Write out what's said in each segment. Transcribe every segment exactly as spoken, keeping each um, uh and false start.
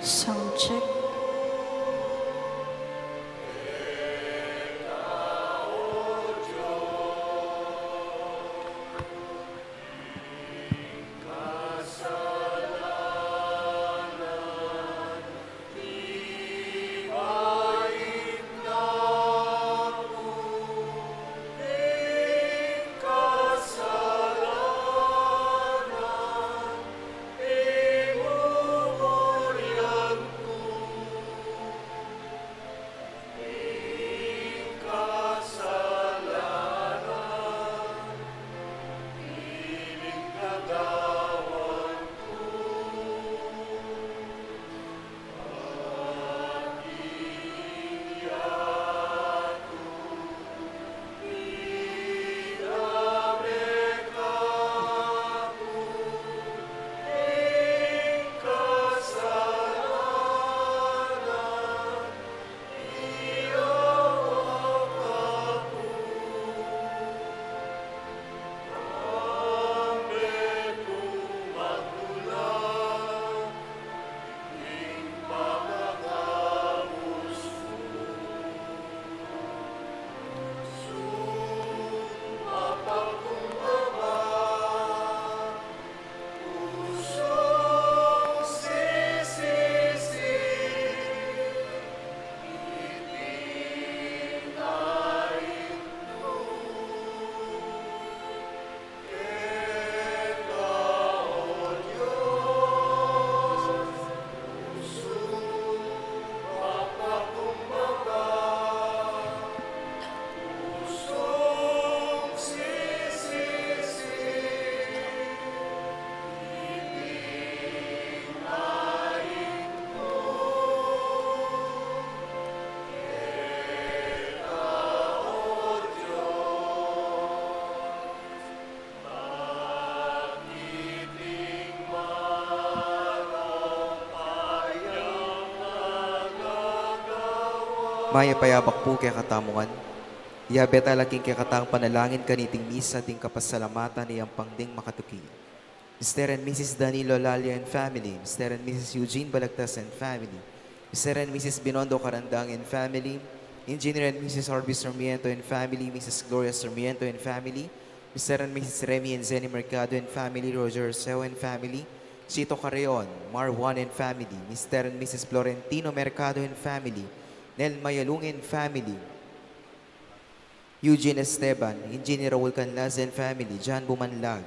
Sound check. Mayap a abak pu kekatamu ngan. Yabe tala king kekatang panalangin kaniting misa ding kapasalamatan a yampang ding makatuki. Mister and Missus Danilo Lalia and family, Mister and Missus Eugene Balagtas and family, Mister and Missus Binondo Carandang and family, Engineer and Missus Harvey Sarmiento and family, Missus Gloria Sarmiento and family, Mister and Missus Remy and Zenny Mercado and family, Roger Arceo and family, Sito Carreon, Mar Juan and family, Mister and Missus Florentino Mercado and family, Nel Mayalung and family, Eugene Esteban, Engineer Raul Canlas and family, John Bumanlag,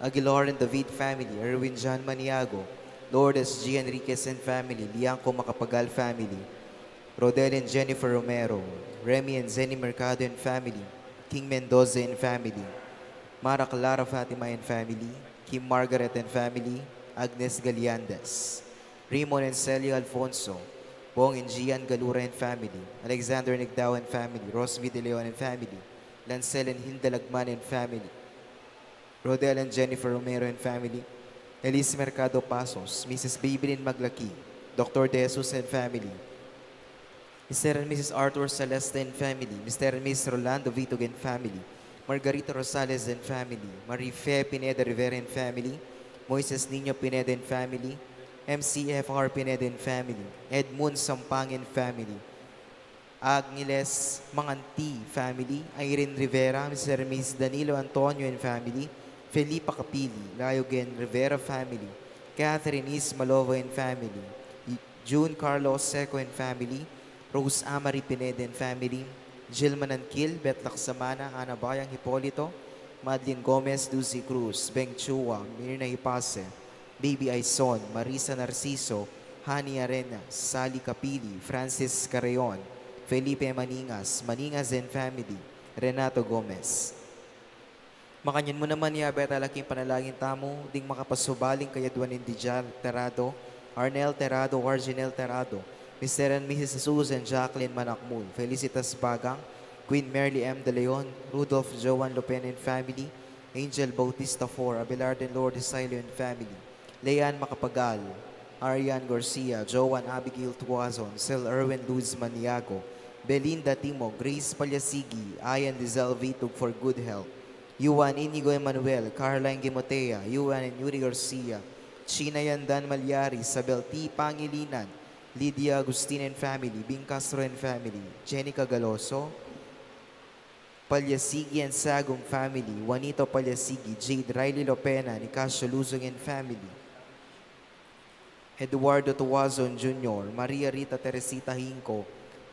Aguilar and David family, Erwin John Maniago, Lourdes G. Enriquez and family, Lianco Macapagal family, Rodel and Jennifer Romero, Remy and Zenny Mercado and family, King Mendoza and family, Mara Clara Fatima and family, Kim Margaret and family, Agnes Galiandes, Raymond and Celia Alfonso, Bong and Gian Galura and family, Alexander Nigdao and family, Rosby De Leon and family, Lancel and Hilda Lagman and family, Rodel and Jennifer Romero and family, Elise Mercado Pasos, Missus Babylin Maglaki, Doctor De Jesus and family, Mister and Missus Arthur Celeste and family, Mister and Missus Rolando Vitug and family, Margarita Rosales and family, Marie Fe Pineda Rivera and family, Moises Niño Pineda and family, M C F R Pineda and family, Edmund Sampang and family, Agnes Manganti family, Irene Rivera, Mister and Missus Danilo Antonio and family, Felipa Capili, Layogen Rivera family, Catherine Ismalova and family, June Carlos Seco and family, Rose Amari Pineda and family, Jill Mananquil, Beth Laxamana, Ana Bayang Hipolito, Madeline Gomez, Lucy Cruz, Beng Chua, Mirna Hipase, Baby Aison, Marisa Narciso, Hani Arenas, Sally Capili, Francis Carreon, Felipe Maningas, Maningas and family, Renato Gomez. Makanyan mu naman, yabe tala king panalangin tamu ding makapasubaling kayadwan ning Dijal Terado, Arnel Terado, Arginel Terado, Mister and Missus Jesus and Jacqueline Manakmul, Felicitas Bagang, Queen Merly M. De Leon, Rudolph Joan Lopen and family, Angel Bautista four, Abelard and Lourdes Silo and family, Leanne Macapagal, Arian Garcia, Joan Abigail Tuazon, Sel Erwin Luz Maniago, Belinda Timo, Grace Palyasigi, Ian Lizelle Vitug for good health, Yuan Inigo Emmanuel, Caroline Gimotea, Yuan and Yuri Garcia, China Yandan Malyari, Isabel T. Pangilinan, Lydia Agustin and family, Bing Castro and family, Jenica Galoso, Palyasigi and Sagum family, Juanito Palyasigi, Jade Riley Lopena, Nicasio Luzon and family, Eduardo Tuazon Junior, Maria Rita Teresita Hinco,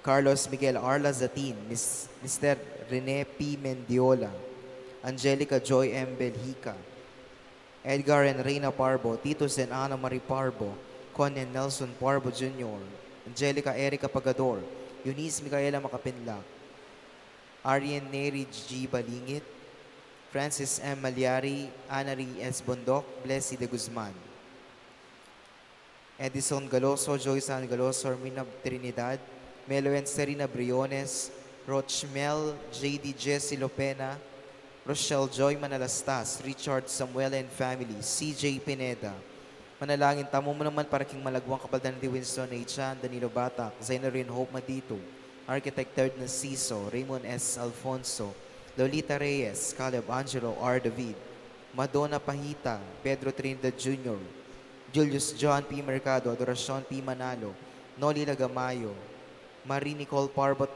Carlos Miguel Arla Zatin, Mis-, Mister Rene P. Mendiola, Angelica Joy M. Belhica, Edgar and Reina Parbo, Titus and Ana Marie Parbo, Con and Nelson Parbo Junior, Angelica Erica Pagador, Eunice Micaela Macapinlac, Arian Neri G. Balingit, Francis M. Malyari, Anari S. Bondoc, Blessy de Guzman, Edison Galoso, Joyce Ann Galoso, Hermina Trinidad, Melo and Serena Briones, Rochmel, J D Jesse Lopena, Rochelle Joy Manalastas, Richard Samuel and family, C J Pineda. Manalangin tamu mu naman para king malagwang kapaldanan di Winston A. Chan, Danilo Batak, Zainarine Hope Madito, Architect Third Narciso, Raymond S. Alfonso, Lolita Reyes, Caleb Angelo R. David, Madonna Pahita, Pedro Trinidad Junior, Julius John P. Mercado, Adoracion P. Manalo, Noli Lagamayo, Marie Nicole Parbo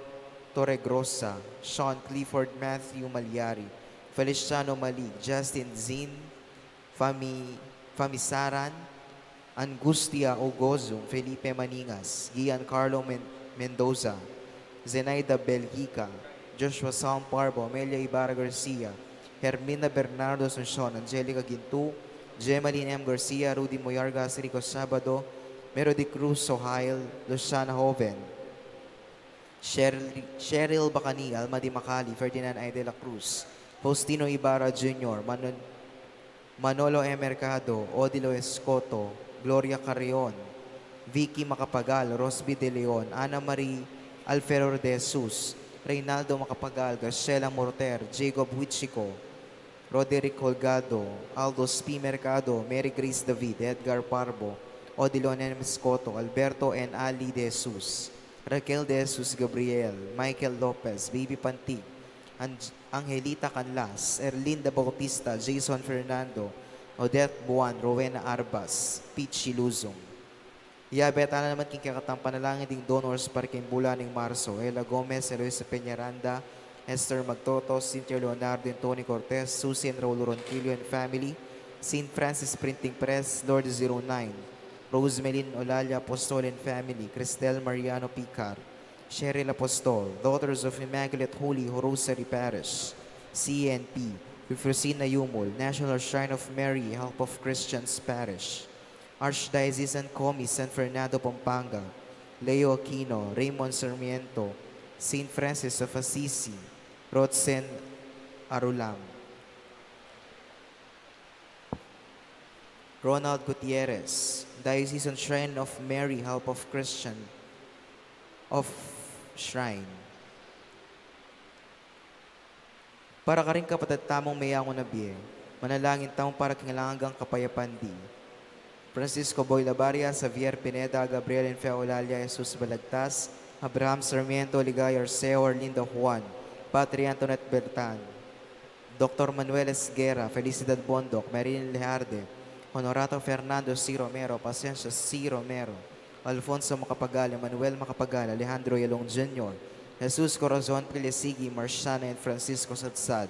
Torregrosa, Sean Clifford Matthew Malyari, Feliciano Malig, Justin Zin, Fami-, Famisaran, Angustia Ogozum, Felipe Maningas, Giancarlo Men-, Mendoza, Zenaida Belgica, Joshua Sam Parbo, Amelia Ibarra Garcia, Hermina Bernardo Asuncion, Angelica Gintu, Gemaline M. Garcia, Rudy Moyargas, Rico Sabado, Mero de Cruz Sohail, Luciana Joven, Cheryl, Cheryl Bacani, Alma Di Macali, Ferdinand I. de la Cruz, Faustino Ibarra Junior, Manon-, Manolo E. Mercado, Odilo Escoto, Gloria Carrion, Vicky Macapagal, Rosby De Leon, Ana Marie Alferor de Jesus, Reynaldo Macapagal, Graciela Morter, Jacob Huichico, Roderick Holgado, Aldos P. Mercado, Mary Grace David, Edgar Parbo, Odilon M. Escoto, Alberto N. Ali de Jesus, Raquel de Jesus Gabriel, Michael Lopez, Baby Pantig, Ang-, Angelita Canlas, Erlinda Bautista, Jason Fernando, Odette Buan, Rowena Arbas, Pichi Luzon. Yabe tana naman king kekatang panalangin ding donors para king bulan ning Marso: Ella Gomez, Eloisa Peñaranda, Esther Magtoto, Cynthia Leonardo and Tony Cortez, Susie and Raul Ronquillo and family, Saint Francis Printing Press, Lord zero nine, Rosemelin Olalla Apostol and family, Cristel Mariano Picar, Cheryl Apostol, Daughters of Immaculate Holy Rosary Parish, C N P, Rufusina Yumul, National Shrine of Mary, Help of Christians Parish, Archdiocesan Comi San Fernando, Pampanga, Leo Aquino, Raymond Sarmiento, Saint Francis of Assisi, Rotzen Arulam, Ronald Gutierrez, Diocesan Shrine of Mary, Help of Christian, of Shrine. Para karing kapatad tamung meyangu na bie, manalangin tamu para king alang anggang kapayapan di Francisco Boy Labaria, Javier Pineda, Gabriel and Fe Olalla, Jesus Balagtas, Abraham Sarmiento, Ligaya Arceo, Arlinda Juan, Patri Antoinette Bertan, Doctor Manuel Esguerra, Felicidad Bondoc, Marilyn Lejarde, Honorato Fernando C. Romero, Pasencio C. Romero, Alfonso Macapagal, Emmanuel Macapagal, Alejandro Yalong Junior, Jesus Corazon Pilasigi, Marciana and Francisco Sadsad,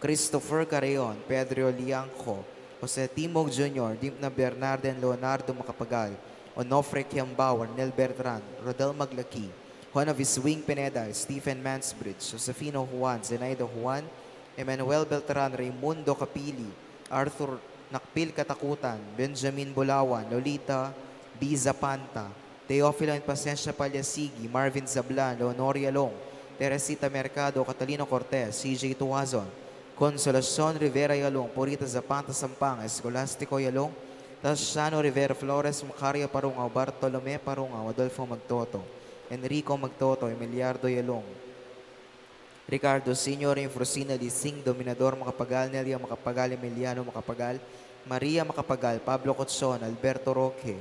Christopher Carreon, Pedro Lianco, Jose Timog Junior, Dimna Bernarden, Leonardo Macapagal, Onofre Kiambao, Arnel Bertrand, Rodel Maglaki, Juana Viswing Pineda, Stephen Mansbridge, Josefino Juan, Zenaida Juan, Emmanuel Beltran, Raimundo Capili, Arthur Nakpil Katakutan, Benjamin Bulawan, Lolita B. Zapanta, Teofilo and Pasensia Palyasigi, Marvin Zablan, Leonor Yalong, Teresita Mercado, Catalino Cortez, C J Tuazon, Consolacion Rivera Yalong, Purita Zapanta Sampang, Escolastico Yalong, Tasciano Rivera Flores, Macaria Parungao, Bartolome Parungao, Adolfo Magtoto, Enrico Magtoto, Emiliardo Yalong, Ricardo Senior, Eufrosina Lising, Dominador Macapagal, Nelia Macapagal, Emiliano Macapagal, Maria Macapagal, Pablo Cotson, Alberto Roque,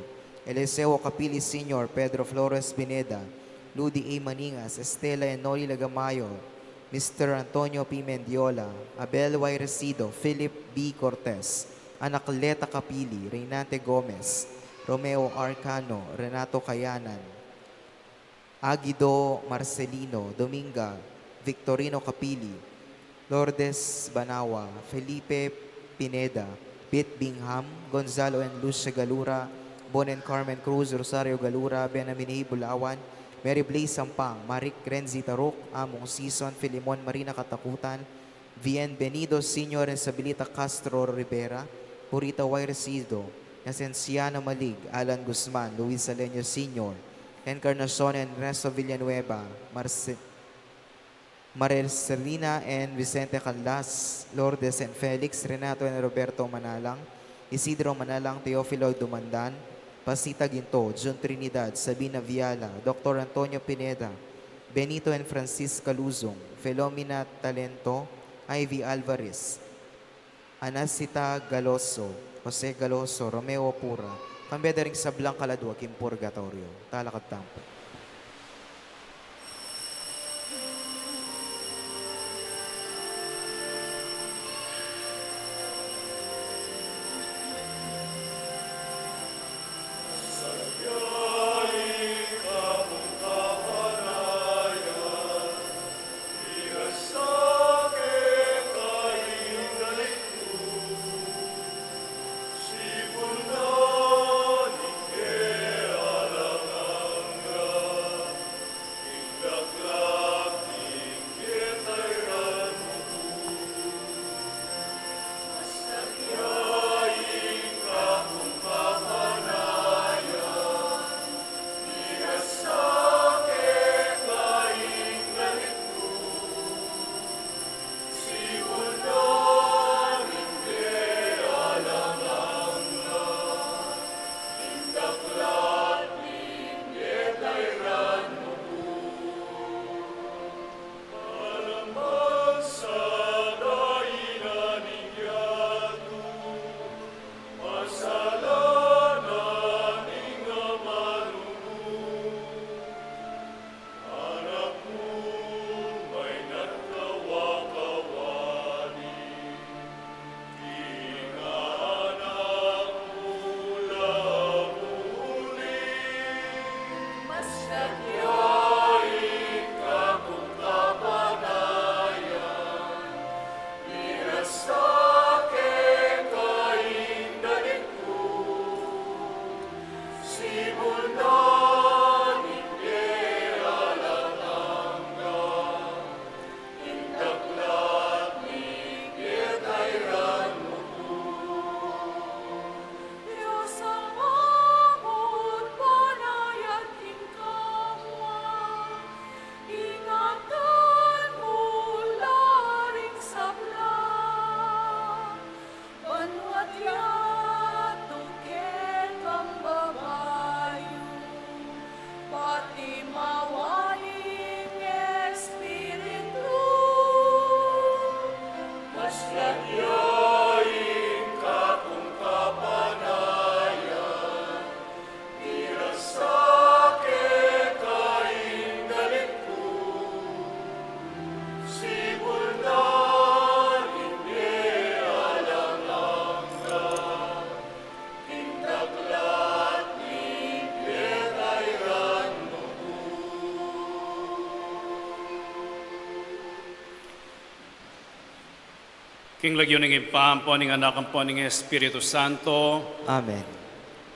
Eliseo Capili Senior, Pedro Flores Pineda, Ludi A. Maningas, Estela and Noli Lagamayo, Mister Antonio P. Mendiola, Abel Y. Resido, Philip B. Cortez, Anacleta Capili, Reynante Gomez, Romeo Arcano, Renato Cayanan, Aguido Marcelino, Dominga Victorino Capili, Lourdes Banawa, Felipe Pineda, Pete Bingham, Gonzalo and Lucia Galura, Bon and Carmen Cruz, Rosario Galura, Benjamin A. Bulawan, Mary Blaze Sampang, Maric Renzi Taruc, Among Season, Filemon Marina Catacutan, Bienvenido Senior and Sabilita Castro Rivera, Purita Y. Resido, Inocenciano Malig, Alan Guzman, Luis Aleño Senior, Encarnacion and Ernesto Villanueva, Marce-, Marcelina and Vicente Caldas, Lourdes and Felix, Renato and Roberto Manalang, Isidro Manalang, Teofilo Dumandan, Pasita Ginto, Jun Trinidad, Sabina Viala, Doctor Antonio Pineda, Benito and Francisca Luzon, Filomena Talento, Ivy Alvarez, Anacita Galoso, Jose Galoso, Romeo Pura, kambe da ring sablang kaladua king purgatoryo. Talakad tamu pu. King lagyu ning Ibpa, ampon ning Anak, ampon ning Espiritu Santo. Amen.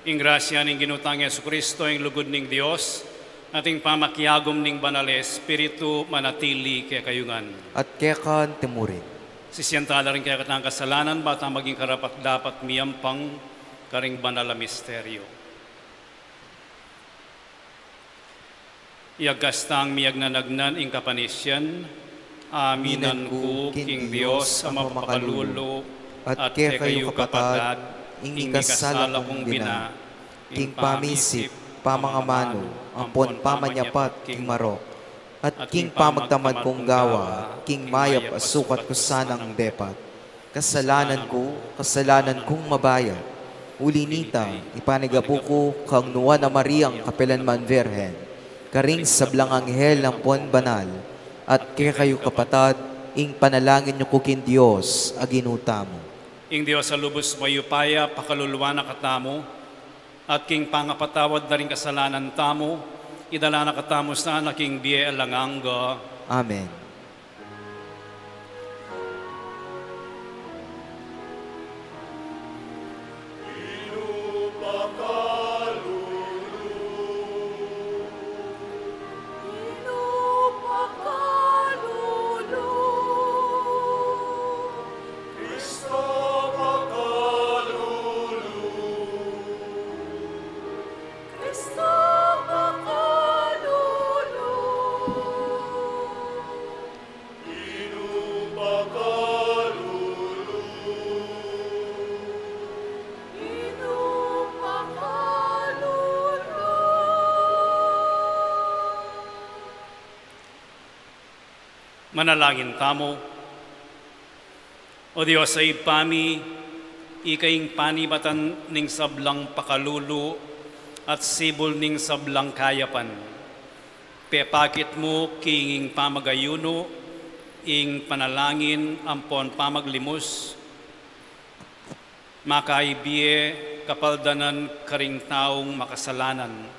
Ing grasya ning Ginu tang Jesucristo, ing lugud ning Dios, at ing pamakiagum ning Banal a Espiritu, manatili kekayu ngan. At keka naman murin. Sisian tala ring kekatang kasalanan, bang maging karapat-dapat miyampang karing banal a misteryo. Iyagkas tang miyagnanagnan ing kapanisian, aminan ku king Dios a mapakalulu, at kekayu kapatad, ing mikasala kung bina, king pamisip, pamangamanu, ampon pamanyapat king marok, at king pamagtamad kung gawa, king mayap a sukat ku sanang depat. Kasalanan ku, kasalanan kung mabayat. Uli nita, ipanyawad ku kang Nuan a Mariang kapilanman Virgen, karing sablang anghel ampon banal, at kekayu kapatad, ing panalangin yu ku king Dios a Ginu tamu. Ing Dios a lubus mayupaya pakaluluan na katamu, at king pangapatawad da ring kasalanan tamu, idala na katamu sana king bie alang angga. Amen. Manalangin tamu. O Dios a Ibpa mi, ika ing panibatan ning sablang pakalulu at sibul ning sablang kayapan. Pepakit mu king ing pamagayunu, ing panalangin ampon pamaglimus, makaibie kapaldanan karing taung makasalanan.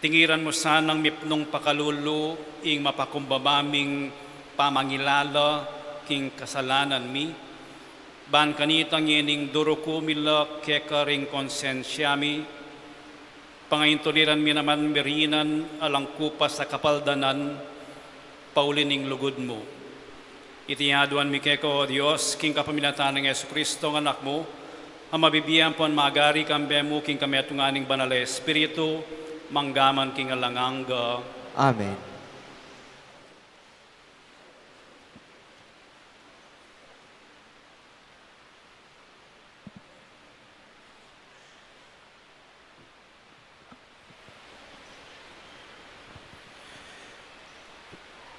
Tingiran mu sanang mipnung pakalulu ing mapakumbaba ming pamangilala king kasalanan mi, ban kanita ngening duruku mi la keka ring konsensya mi, pangaintuliran mi naman mirinan alang kupas a kapaldanan, pauli ning lugud mu. Iti aduan mi keka, O Dios, king kapamilatan nang Jesucristo, a Anak mu, a mabibie ampon magari kambe mu king kametungan ning Banal a Espiritu, manggaman king alang angga. Amen.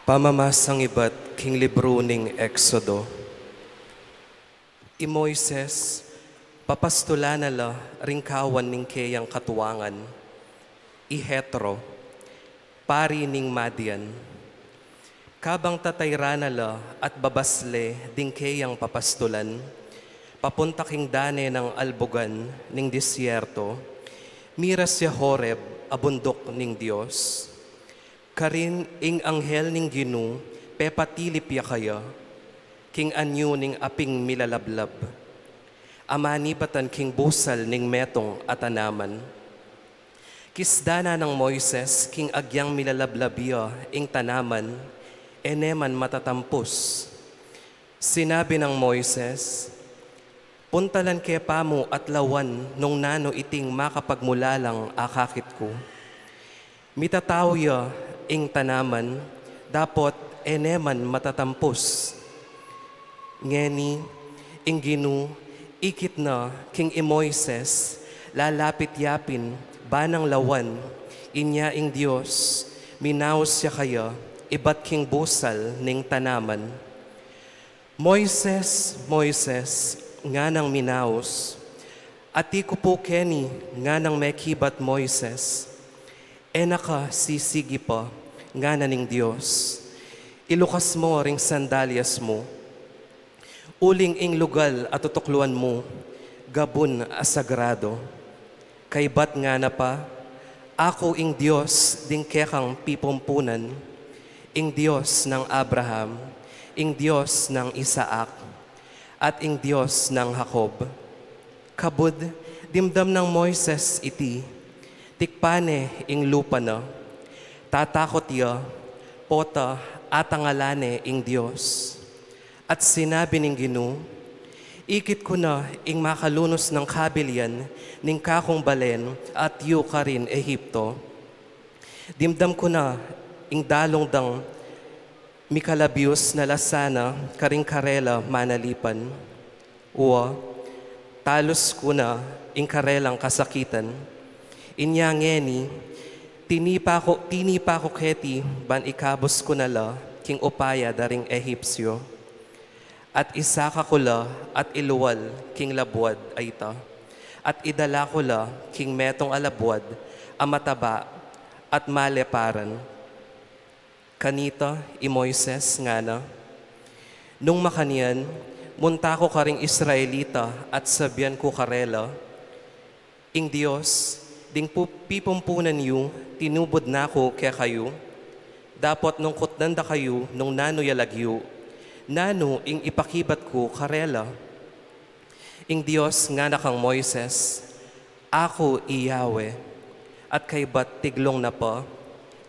Pamamasang ibat king libru ning Exodo. I Moises, papastulan na la ring kawan ning keyang katuangan, i Jetro, pari ning Madian. Kabang tatayran na la at babasle ding keyang papastulan, papunta king dane nang albugan ning disyerto, miras ya Horeb a bunduk ning Dios. Karin ing anghel ning Ginu pepatilip ya kaya, king anyu ning aping milalablab, a manibatan king busal ning metung a tanaman. Kisdan na nang Moises king agyang milalablab ya ing tanaman, e ne man matatampus. Sinabi nang Moises, "Puntalan ke pamu at lawan nung nanu iting makapagmulalang akakit ku. Mitatau ya ing tanaman, dapot e ne man matatampus." Ngeni, ing Ginu ikit na king i Moises, lalapit ya pin ba nang lawan. Inya ing Dios, minaus ya kaya ibat king busal ning tanaman. "Moises, Moises," nganang minaus. "Ati ku pu keni," nganang mekibat Moises. "E na ka sisigi pa," ngana ning Dios. "Ilukas mu ring sandalyas mu. Uling ing lugal a tutukluan mu, gabun a sagrado. Kaybat ngana pa, aku ing Dios ding kekang pipumpunan, ing Dios nang Abraham, ing Dios nang Isaac, at ing Dios nang Jacob." Kabud, dimdam nang Moises iti, tikpan ne ing lupa na. Tatakut ya, pota atangalan ne ing Dios. At sinabi ning Ginu, "Ikit ku na ing makalunus nang kabilian ning kakung balen at yu karin Egipto. Dimdam ku na ing dalung dang mikalabius na la sana karing karela manalipan. Wa, talus ku na ing karelang kasakitan. Inya ngeni, tinipa ku, tinipa ku keti ban ikabus ku na la king upaya da ring Egipsio. At isaka ku la at ilual king labuad a ita, at idala ku la king metung a labuad a mataba at maleparan." Kanita i Moises ngana, "Nung makanyan, Munta ku karing Israelita at sabian ku karela, ing Dios ding pu-, pipumpunan yu tinubud na ku kekayu, dapot nung kutnan da kayu nung nanu ya lagyu, nanu ing ipakibat ku karela? Ing Dios ngana kang Moises, "Aku i Yahweh," at kaybat tiglung na pa,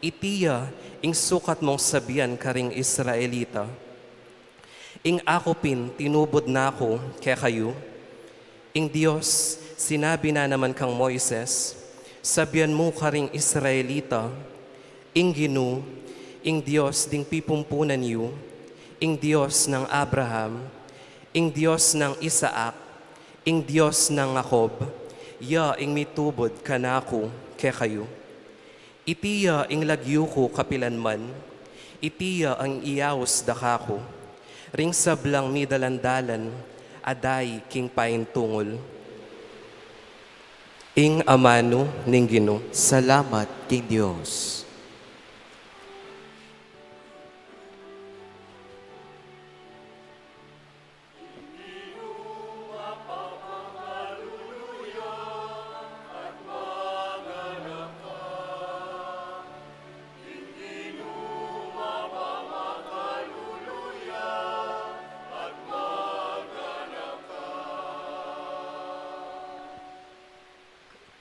"Iti ya ing sukat mung sabian karing Israelita, 'Ing aku pin tinubud na ku kekayu.'" Ing Dios sinabi na naman kang Moises, "Sabian mu karing Israelita, 'Ing Ginu, ing Dios ding pipumpunan yu, ing Dios nang Abraham, ing Dios nang Isaac, ing Dios nang Jacob, ya ing mitubud kanaku kekayu. Iti ya ing lagyu ku kapilanman, iti ya ing iaus da kaku, ring sablang midalan-dalan a dayi king paintungul.'" Ing amanu ning Ginu. Salamat king Dios.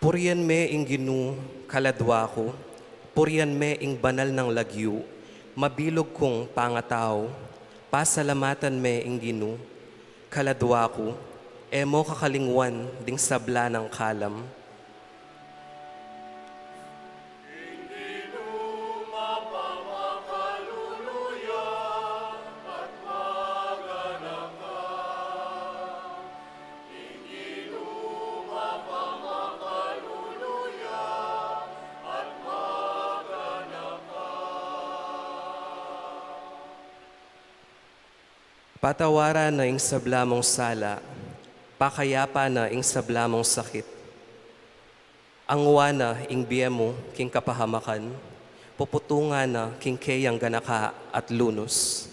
Purian me ing Ginu, kaladwa ku, purian me ing banal nang lagyu, mabilug kung pangatau, pasalamatan me ing Ginu, kaladwa ku, e mo kakalingwan ding sabla nang kalam. Patawaran na ing sabla mung sala, pakayapan na ing sabla mung sakit. Angwan na ing bie mu king kapahamakan, puputungan na king keyang ganaka at lunus.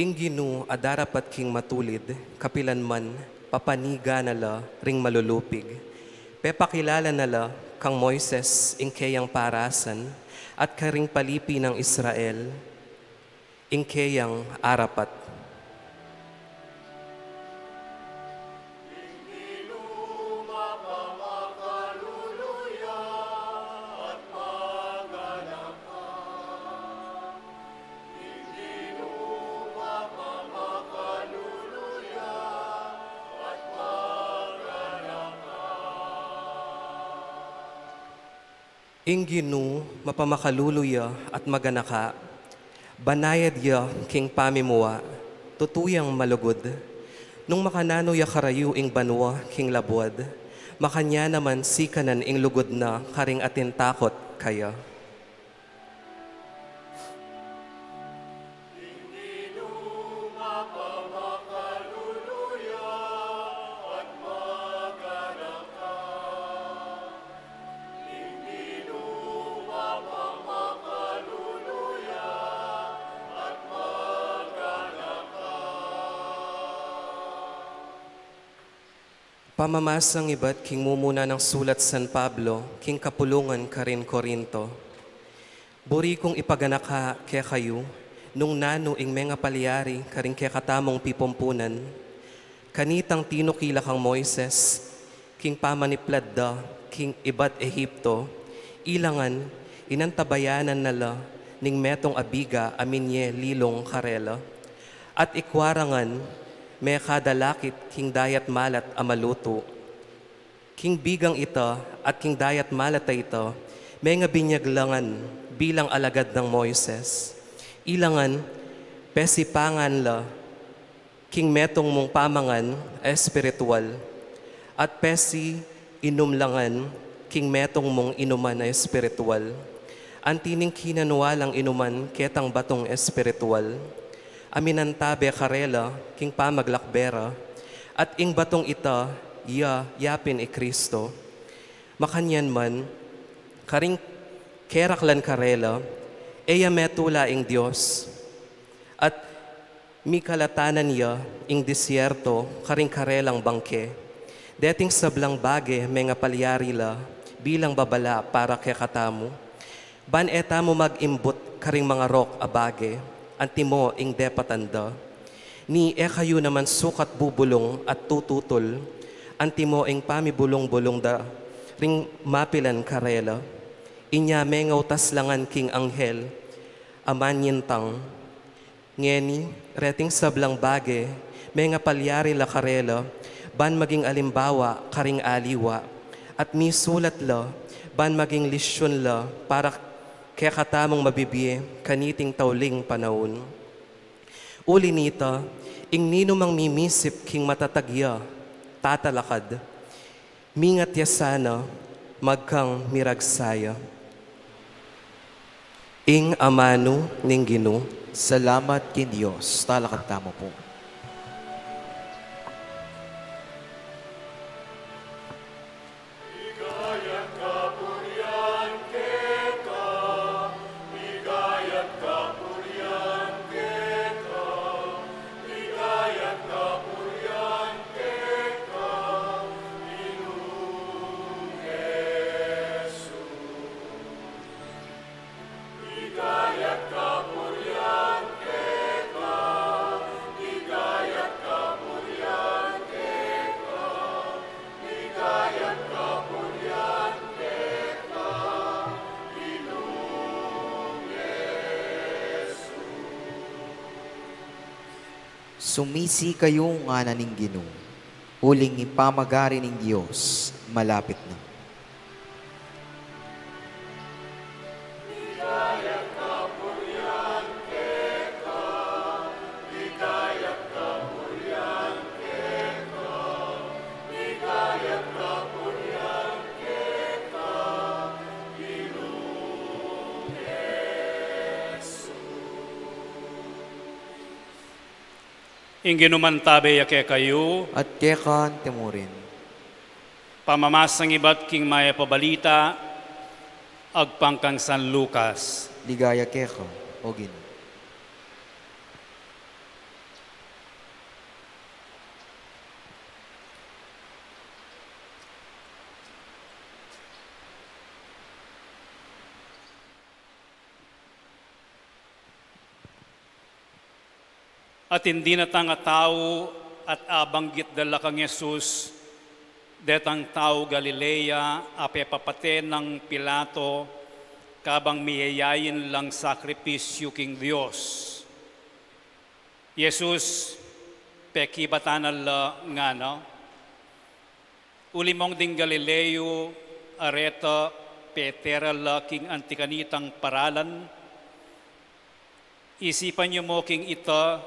Ing Ginu a darapat king matulid, kapilanman, papanigan na la ring malulupig. Pepakilala na la kang Moises ing keyang parasan, at karing palipi nang Israel, ing keyang arapat. Ing Ginu mapamakalulu ya at maganaka, banayad ya king pamimua, tutu yang malugud. Nung makananu ya karayu ing banua king labuad, makanyan naman sikanan ing lugud na karing atin takot kaya. Pamamasang ibat king mumuna nang sulat San Pablo king kapulungan karin Corinto. Buri kung ipaganaka kekayu nung nanu ing mengapalyari karing kekatamung pipumpunan. Kanitang tinukil la kang Moises king pamaniplad da king ibat Egipto, ila ngan inantabayanan na la ning metung a biga a minye lilung karela. At ikua ra ngan mekadalakit king dayat malat a malutu. King bigang ita at king dayat malat a ita, mengabinyag la ngan bilang alagad nang Moises. Ila ngan pesipangan la king metung mung pamangan a espiritual, at pesiinum la ngan king metung mung inuman a espiritual, Anti ning kinanua lang inuman ketang batung espiritual a minantabe karela king pamaglakbe ra, at ing batung ita ya yapin i Kristo. Makanyan man, karing keraklan karela, e ya metula ing Dios, at mikalatanan ya ing disyerto karing karelang bangke. Deting sablang bage mengapalyari la bilang babala para kekatamu, ban e tamu mag-imbut karing mangarok a bage, antimo ing depatan da. Ni e kayu naman sukat bubulung at tututul, antimo ing pamibulung-bulung da ring mapilan karela. Inya mengautas la ngan king anghel a manyintang. Ngeni, reting sablang bage mengapalyari la karela, ban maging alimbawa karing aliwa, at misulat la, ban maging lisyun la para kekatamung mabibie kaniting tauling panaun. Uli nita, ing ninumang mimisip king matatag ya tatalakad, mingat ya sana magkang miragsa ya. Ing amanu ning Ginu. Salamat king Dios. Talakad tamu pu. Sumisi kayu, ngana ning Ginu, uling ing pamagari ning Dios malapit na. Ing Ginu mantabe ya kekayu. At keka antimurin. Pamamasang ibat king Mayap a Balita agpang kang San Lucas. Ligaya keka, O Ginu. Atin dinatang a tau at abanggit da la kang Jesus detang tau Galilea a pepapate nang Pilato kabang miyayain lang sakripisyu king Dios. Jesus, pekibatan na la ngana, Uling ding Galileo a reta pete ra la king anti kanitang paralan, isipan yu mo king ita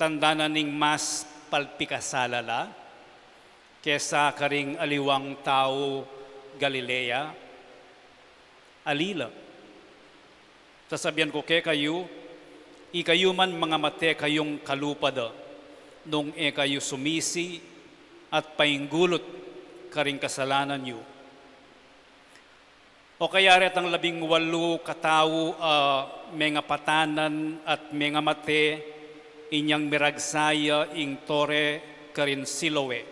tanda na ning mas palpikasala la kesa karing aliwang tau Galilea? Ali la. Sasabian ku kekayu, ikayu man mangamate kayung kalupa da, nung e kayu sumisi at painggulut karing kasalanan yu. O kaya retang labing walu katau a mengapatanan at mengamate inyang miragsa ya ing tore karin Siloe.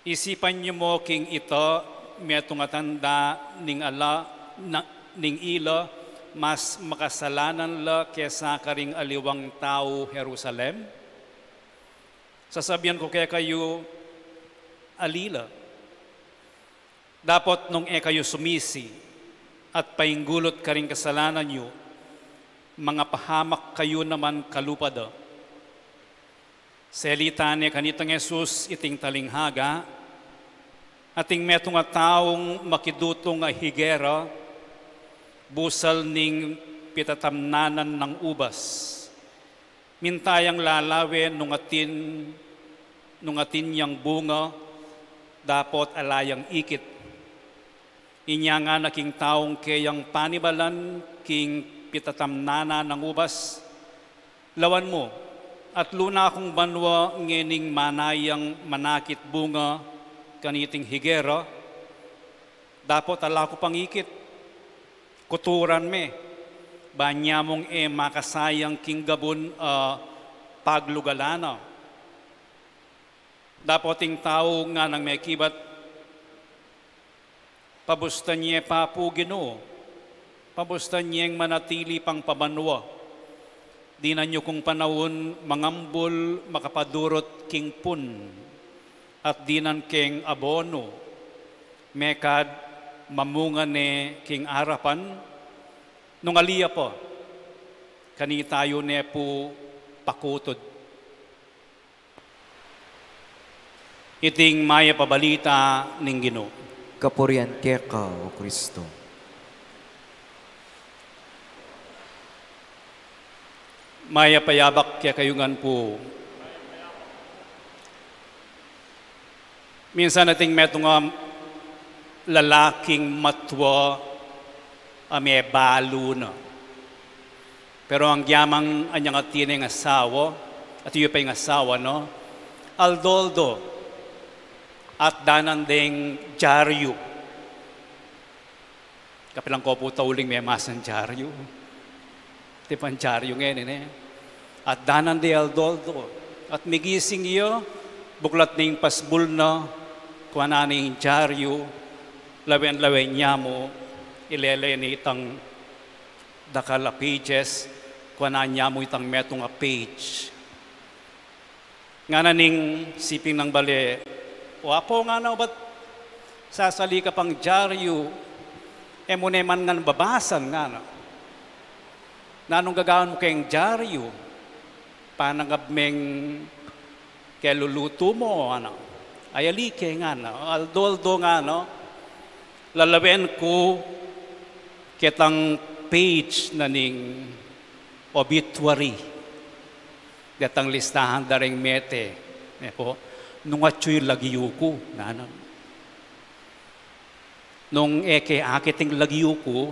Isipan yu mo king ita, metung a tanda ning ala, na, ning ila, mas makasalanan la kesa karing aliwang tau Jerusalem? Sasabian ku kekayu, ali la. Dapot nung e kayu sumisi at painggulut karing kasalanan yu, mangapahamak kayu naman kalupa da. Selita ne kanitang Jesus iting talinghaga, ating metung a taung makidutung a higera, busal ning pitatamnanan nang ubas. Minta yang lalawe nung atin, nung atin yang bunga, dapot ala yang ikit. Inya ngana king taung keyang panibalan king pitatamnanan nang ubas, lawan mu, at luna kung banua ngening mana yang manakit bunga kaniting higera, dapot ala ku pang ikit, kuturan me, ban ya mung e makasayang king gabun a paglugalan na. Dapot ing tau nganang mekibat, pabustan ye pa pu Ginu, pabustan yeng manatili pang pabanua. Dinan yu kung panaun mangambul makapadurut king pun, at dinan keng abonu, mekad mamunga ne king arapan, nung ali ya pa, kanita yu ne pu pakutud. Iting mayap a balita ning Ginu. Kapurian keka, O Kristo. Mayap a yabak kekayu ngan pu. Minsan ating metung a lalaking matua a mebalu na. Pero agyamang anyang atin ing asawa, at yu pa ing asawa, no? Aldo-aldo, at danan deng dyaryu. Kapilan ko pu tauling memasang dyaryu. Tipan dyaryu ngeni, ne? At danan de aldo-aldo. At migising ya, buklat ne ing pasbul na, kuanan ne ing dyaryu, lawen-lawen ya mu, ilele ne itang dakal a pages, kuanan ya mu itang metung a page. Ngana ning siping nang bale, "O apo," ngana, "obat sasali ka pang dyaryu, e mu ne man ngan babasan," ngana. "Nanung gagawan mu keng dyaryu? Panangab meng kelulutu mu?" Ngana. "Ay ali ke," ngana, "aldo-aldo," ngana, "lalawen ku ketang page na ning obituary, detang listahan da reng mete, ne pu, nung atyu ing lagyu ku," ngana. "Nung e ke akit ing lagyu ku,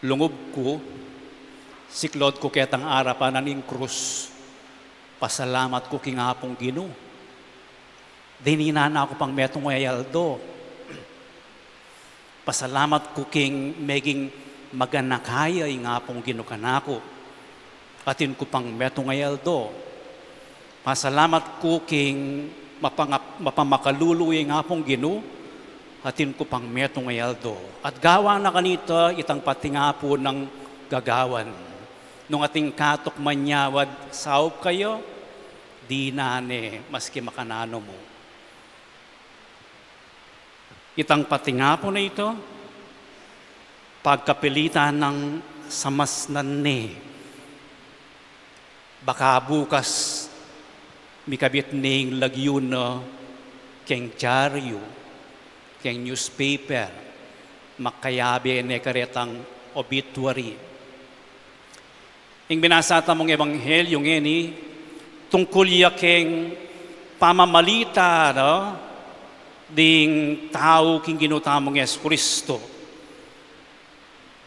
lungub ku, siklaud ku ketang arapan na ning krus, pasalamat ku king Apung Ginu. Dininan na ku pang metung a aldo. Pasalamat ku king meging maganaka ya ing Apung Ginu kanaku. Atin ku pang metung a aldo. Pasalamat ku king mapanga-, mapamakalulu ya ing Apung Ginu. Atin ku pang metung a aldo." At gawan na kanita itang patingapu nang gagawan. Nung atin katuk manyawad saup kaya, dinan ne maski makananu mu. Itang patingapu na ita, pagkapilitan nang samasnan ne. Baka bukas, mikabit ne ing lagyu na keng dyaryu, keng newspaper, makayabe ne karetang obituary. Ing binasa tamung ebanghelyu ngeni, tungkul ya keng pamamalita da ding tau king Ginu tamung Jesucristo.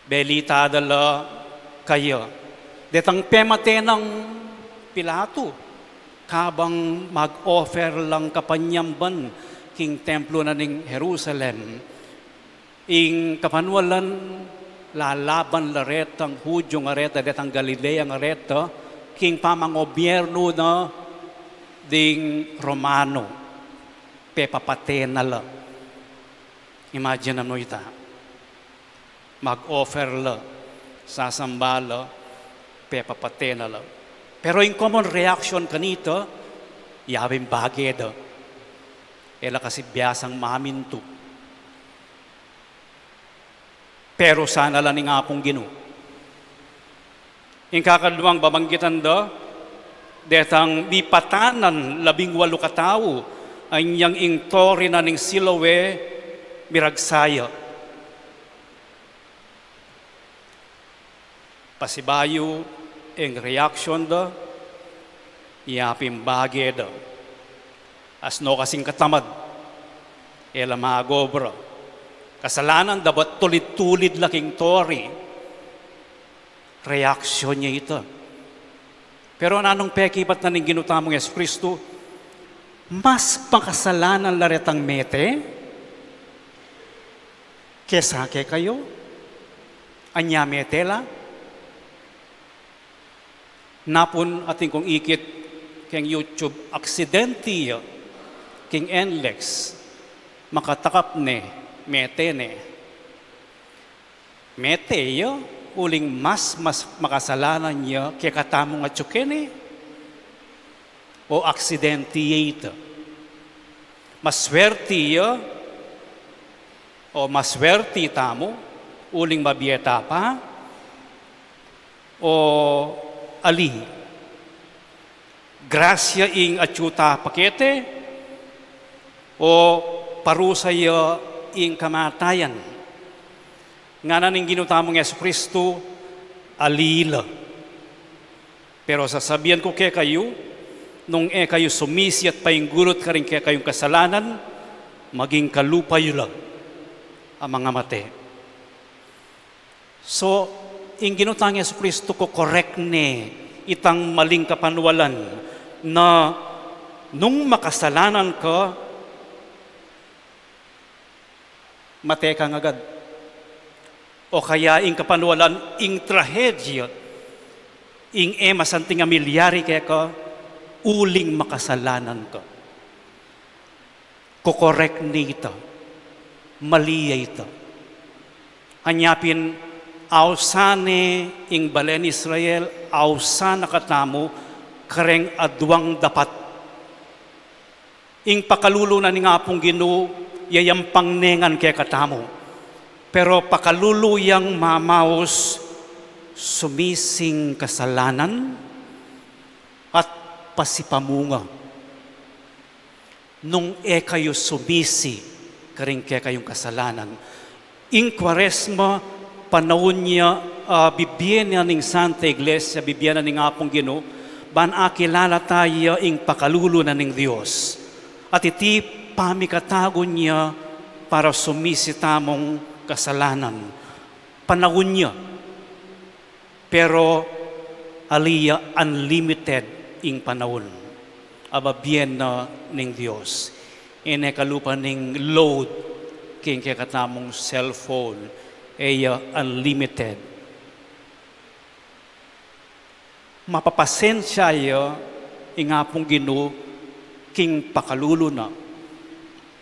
Belita da la kaya detang pemate nang Pilato, kabang mag-offer lang kapanyamban king templo na ning Jerusalem. Ing kapanualan, lalaban la retang Hudyo ngareta, detang Galilea ngareta, king pamangobyernu na ding Romano, pepapate na la. Imagine mu ita. Mag-offer la, sasamba la, pepapate na la. Pero ing common reaction kanita, yawing bage da. E la kasi biasang mamintu. Pero sana la ning Apung Ginu. Ing kakaduang babanggitan da, detang mipatanan labing walu katau, anyang ing Tore na ning Siloe, miragsa ya. Pasibayu ing reaction da, yapin bage da. Asno kasing katamad, e la mag-obra. Kasalanan, dapat tulid-tulid la king tori. Reaksyon ya ita. Pero nanung pekibat na ning Ginu tamung Jesucristo? Mas makasalanan la retang mete kesa kekayu? Anya mete la? Napun atin kung ikit keng YouTube, aksidente ya king NLEX, makatakap ne, mete ne. Mete ya, uling mas, mas makasalanan ya kekatamung atyu keni? O aksidente ya ita? Maswerte ya, o maswerte tamu, uling mabie ta pa, o ali? Grasya ing atyu ta pa keti, o parusa ya ing kamatayan? Ngana ning Ginu tamung Jesucristo, ali la. Pero sasabian ku kekayu, nung e kayu sumisi at painggulut karing kekayung kasalanan, maging kalupa yu la a mangamate. So, ing Ginu tang Jesucristo kokorek ne itang maling kapanwalan na nung makasalanan ka, mate ka ngagad. O kaya ing kapanwalan, ing trahedya, ing e masanting a milyari keka, uling makasalanan ka. Kokorek ne ita. Mali ya ita. Anya pin, ausan ne ing balen Israel, ausan na katamu kareng aduang dapat. Ing pakalulu na ning Apung Ginu, yayampang ne ngan kekatamu. Pero pakalulu yang mamaus, sumising kasalanan at pasipamunga. Nung e kayu sumisi karing kekayung kasalanan. Ing Kuaresma, panaun ya, ah, bibie na ning Santa Iglesia, bibie na ning Apung Ginu, ban akilala ta ya ing pakalulu na ning Dios. At iti pamikatagun ya para sumisi tamung kasalanan. Panaun ya. Pero ali ya, unlimited ing panaun a bibie na ning Dios. E ne kalupa ning load king kekatamung cellphone, e ya unlimited. Mapapasensya ya ing Apung Ginu king pakalulu na.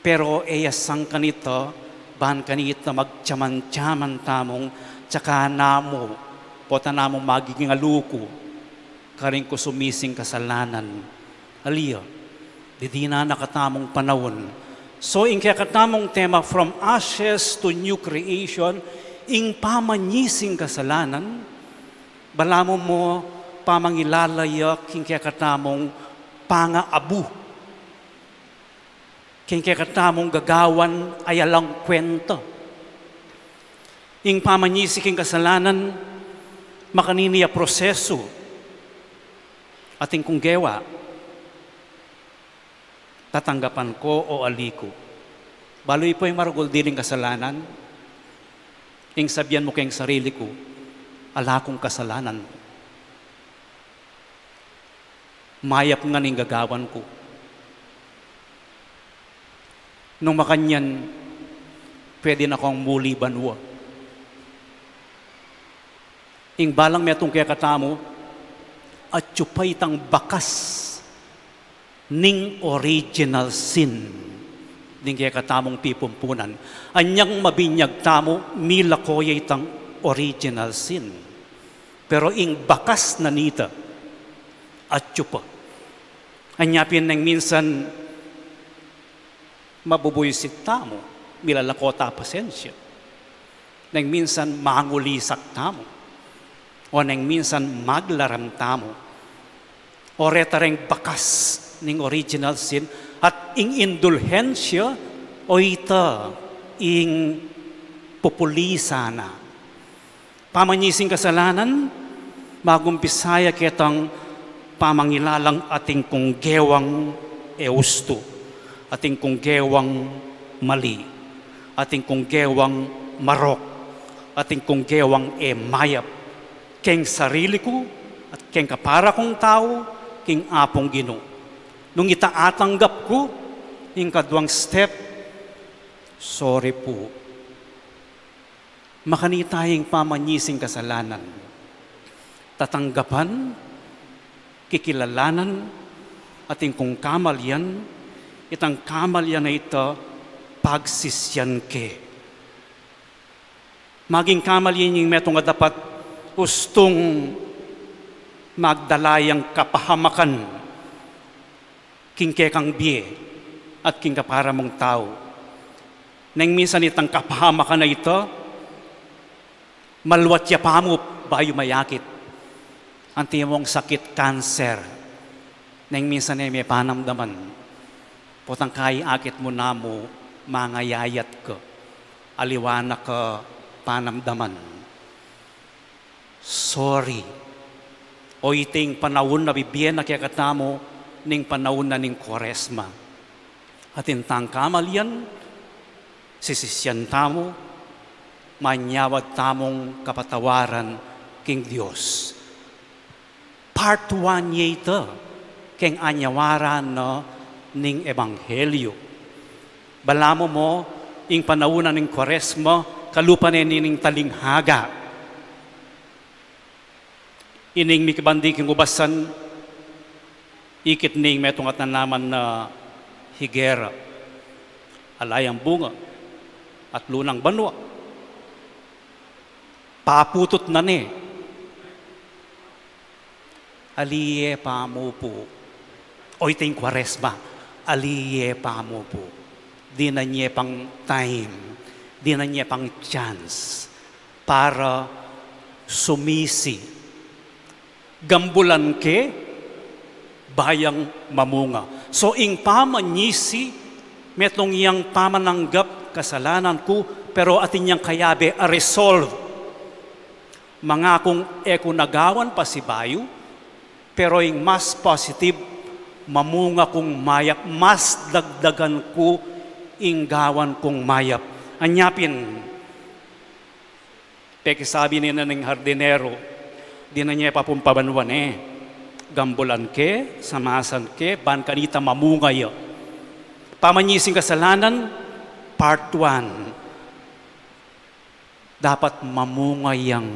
Pero e ya sangkan ita, ban kanita magtiaman-tiaman tamung, tsaka namu, pota namu magiging aluku karing kusumising kasalanan. Ali ya, didinan na katamung panaun. So, ing kekatamung tema, From Ashes to New Creation, ing pamanyising kasalanan, balamu mo pamangilala ya king kekatamung pangaabu. King kekatamung gagawan a alang kwenta. Ing pamanyisi king kasalanan, makanini a prosesu. Atin kung gewa, tatanggapan ko o ali ku. Balu yu pu ing maragul diling kasalanan, ing sabian mu keng sarili ku, ala kung kasalanan. Mayap ngan ing gagawan ku. Nung makanyan, pwede na kong muli banua. Ing balang metung kekatamu, atyu pa itang bakas ning original sin ding kekatamung pipumpunan. Anyang mabinyag tamu, milako ya itang original sin. Pero ing bakas na nita, atyu pa. Anya pin neng minsan mabubuisit tamu, milalako ta pasensya. Neng minsan mangulisak tamu. O neng minsan maglaram tamu. O reta reng bakas ning original sin, at ing indulhensya, o ita ing pupulisan na. Pamanyising kasalanan, magumpisa ya ketang pamangilalang atin kung gewang e ustu, atin kung gewang mali. atin kung gewang marok, atin kung gewang e mayap, keng sarili ku, at keng kapara kung tau, keng Apung Ginu. Nung ita atanggap ku, ing kaduang step, sorry pu. Makanita ing pamanyising kasalanan. Tatanggapan, kikilalanan, atin kung kamalian, itang kamalian a ita pagsisian ke. Maging kamalian ing metung a dapat ustung magdala yang kapahamakan king kekang bie at king kapara mung tau. Neng minsan itang kapahamakan a ita, maluat ya pamu bayu mayakit. Antimong sakit kanser. Neng minsan e me panamdaman. Potang kai akit mu namu mangayayat ka. Aliwa na ka panamdaman. Sorry. O iti ing panaun a bibie na kekatamu ning panaun na ning Kuaresma. At intang kamalian, sisisian tamu, manyawad tamung kapatawaran king Dios. Part one ya ita, keng anyawaran na ning Ebanghelyo. Balamu mo, ing panaun na ning Kuaresma, kalupa ne ning talinghaga. Ining mikibandi king ubasan, ikit ning metung a tanaman na higera. Ala yang bunga, at lunang banua. Paputut na ne. Ali ye pamu pu. O iting Kuaresma, ali ye pamu pu. Dinan ye pang time, dinan ye pang chance para sumisi. Gambulan ke, ba yang mamunga. So, ing pamanyisi, metung yang pamananggap kasalanan ku, pero atin yang kayabe a resolve. Mangakung e ku na gawan pasibayu, pero ing mas positive, mamunga kung mayap, mas dagdagan ku ing gawan kung mayap. Anya pin, pekisabi ne na ning hardinero, dinan ye pa pung pabanua ne. Gambulan ke, samasan ke, ban kanita mamunga ya. Pamanyising kasalanan, part one. Dapat mamunga yang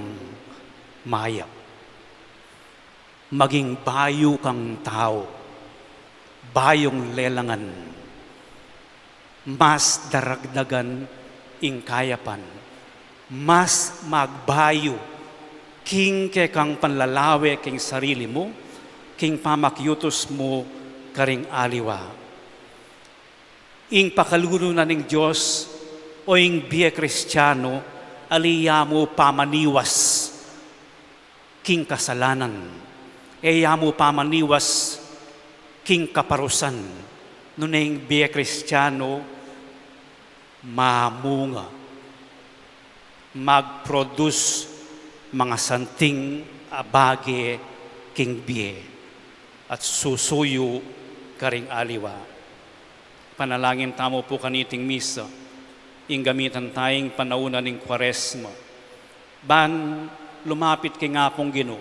mayap. Maging bayu kang tau, bayung lelangan, mas daragdagan ing kayapan, mas magbayu king kekang panlalawe king sarili mu, king pamakiutus mu karing aliwa. Ing pakalulu na ning Dios o ing bie Kristiano, ali ya mu pamaniwas king kasalanan, e ya mu pamaniwas king kaparusan, nune ing bie Kristiano mamunga, mag-produce manga santing a bage king bie at susuyu karing aliwa. Panalangin tamu pu kaniting misa, ing gamitan tayang panaun na ning Kuaresma. Ban lumapit king Apung Ginu,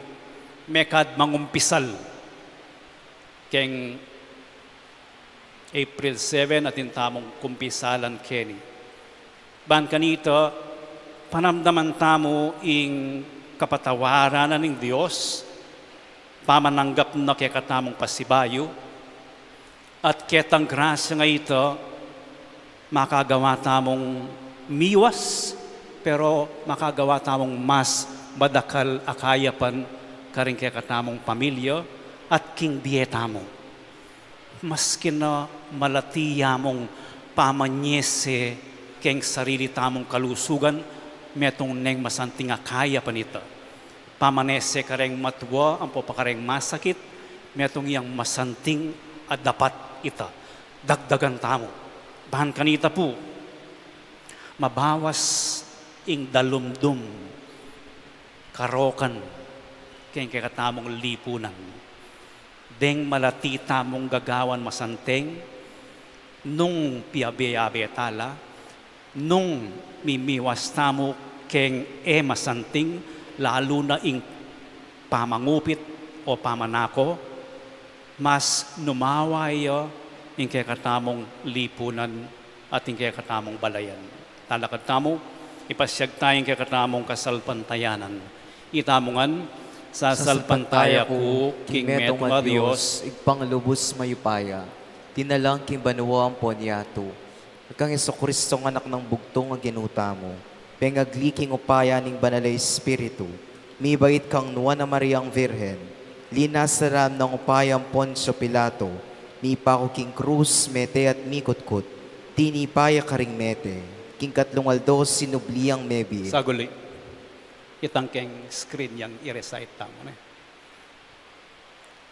mekad mangumpisal keng April seven atin tamung kumpisalan keni. Ban kanita, panamdaman tamu ing kapatawaran na ning Dios, pamananggap na kekatamung pasibayu, at ketang grasya nga ita, makagawa tamung miwas, pero makagawa tamung mas madakal a kayapan karing kekatamung pamilya at king bie tamu. Maski na malati ya mung pamanyese keng sarili tamung kalusugan, metung neng masanting a kayapan ita. Pamanese kareng matua ampo pa kareng masakit, metung yang masanting a dapat ita. Dagdagan tamu. Ban kanita pu, mabawas ing dalumdum, karokan, keng kekatamung lipunan. Deng malati tamung gagawan masanting, nung piabe-abe tala, Nung mimiwas tamu keng e masanting, lalu na ing pamangupit o pamanako, mas numawa ya ing kekatamung lipunan at ing kekatamung balayan. Talakad tamu, ipasyag taya ing kekatamung kasalpantayanan. Itamu ngan, sasalpantaya ku king metung a Dios, Ibpang lubus mayupaya, dinalang king banua ampon yatu, at kang Jesucristong Anak nang bugtung a Ginu tamu, pengagli king upaya ning Banal a Espiritu, mibait kang Nuan a Mariang Virgen, linasa la nang upaya ampon Poncio Pilato, mipaku king krus, mete at mikutkut, tinipa ya karing mete, king katlung aldo sinubli yang mebie. Saguli, itang keng screen yang i-recite tamu, ne?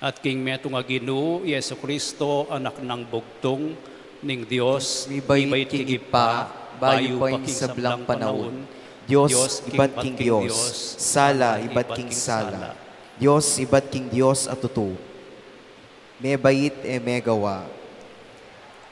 At king metung a Ginu, Jesucristo, Anak nang bugtung ning Dios, mibait king Ibpa, bayu pa king sablang panaun, Dios ibat king Dios, sala ibat king sala, Dios ibat king Dios a tutu, mebait e megawa.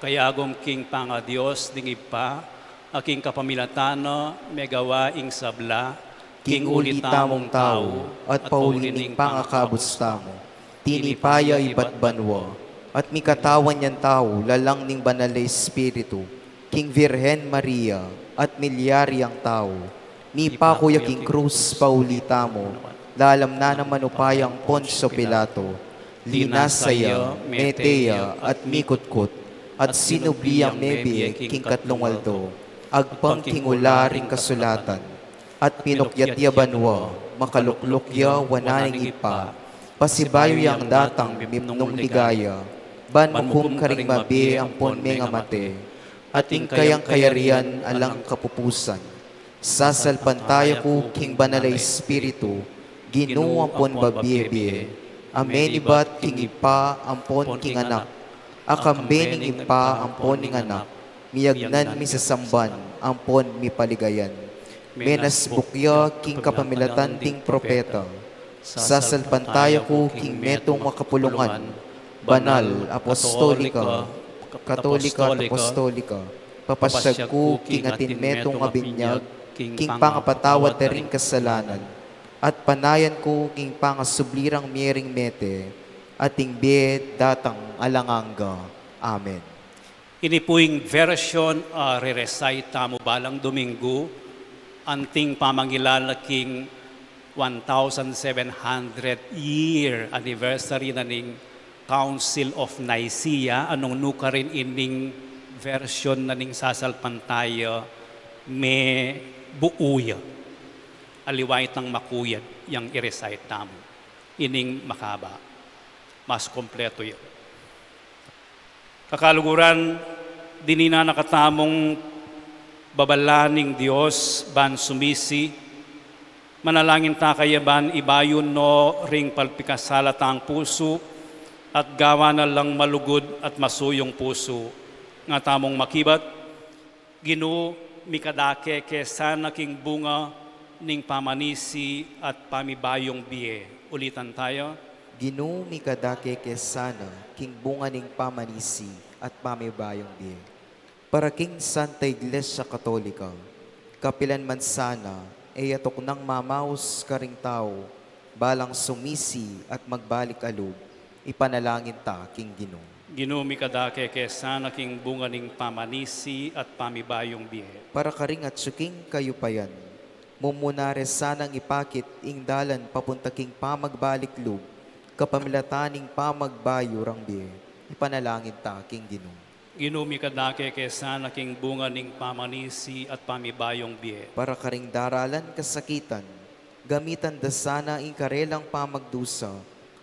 Kayagum king panga-Dios ding Ibpa, a king kapamilatan na megawa ing sabla, king uli tamung tau, at pauli ning pangakabus tamu, tinipa ya ibat banua, at mikatawan yang tau lalang ning Banal a Espiritu, king Virgen Maria, at milyari yang tau, mipaku ya king krus pauli tamu, lalam na naman upayang Poncio Pilato, linasa ya, mete ya, at mikutkut, at sinubli yang mebie king katlung aldo, agpang king ula ring kasulatan, at pinukyat ya banua, makalukluk ya wanan ning Ibpa, pasibayu yang datang mipnung ligaya, ban mukum karing mabie ampon mengamate, at ing kayang kayarian alang kapupusan. Sasalpantaya ku king Banal a Espiritu, Ginu ampon babie-bie, a menibat king Ibpa ampon king Anak, a kambe ning Ibpa ampon ning Anak, miyagnan, misasamban, ampon mipaligayan. Menasbuk ya king kapamilatan ding propeta. Sasalpantaya ku king metung a kapulungan, banal, apostolika, katolika, at apostolika. Papasyag ku king atin metung a binyag king pangapatawad da ring kasalanan, at panayan ku king pangasubli rang mie ring mete, at ing bie datang alang angga. Amen. Ini pu ing version a re-recite tamu balang Domingo, anting pamangilala king one thousand seven hundred year anniversary na ning Council of Nicaea, a nung nukarin ining version na ning sasalpantaya, mebuu ya. Aliwa itang makuyad yang i-recite tamu. Ining makaba, mas kompleto ya. Kakaluguran, dininan na katamung babala ning Dios ban sumisi, manalangin ta kaya ban ibayu no ring palpikasala tang pusu, at gawa na lang malugud at masuyung pusu. Nga tamung makibat, Ginu, mikadake ke sana king bunga ning pamanisi at pamibayung bie. Ulitan taya. Ginu, mikadake ke sana king bunga ning pamanisi at pamibayung bie. Para king Santa Iglesia Katolika, kapilan man sana e ya tuknang mamaus karing tau, balang sumisi at magbalik a lub, ipanalangin ta king Ginu. Ginu, mikadake ke sana king bunga ning pamanisi at pamibayung bie. Para karing atsu king kayupayan, mumuna re sanang ipakit ing dalan papunta king pamagbalik lub, kapamilatan ning pamagbayu rang bie, ipanalangin ta king Ginu. Ginu, mikadake ke sana king bunga ning pamanisi at pamibayung bie. Para karing daralan kasakitan, gamitan da sana ing karelang pamagdusa,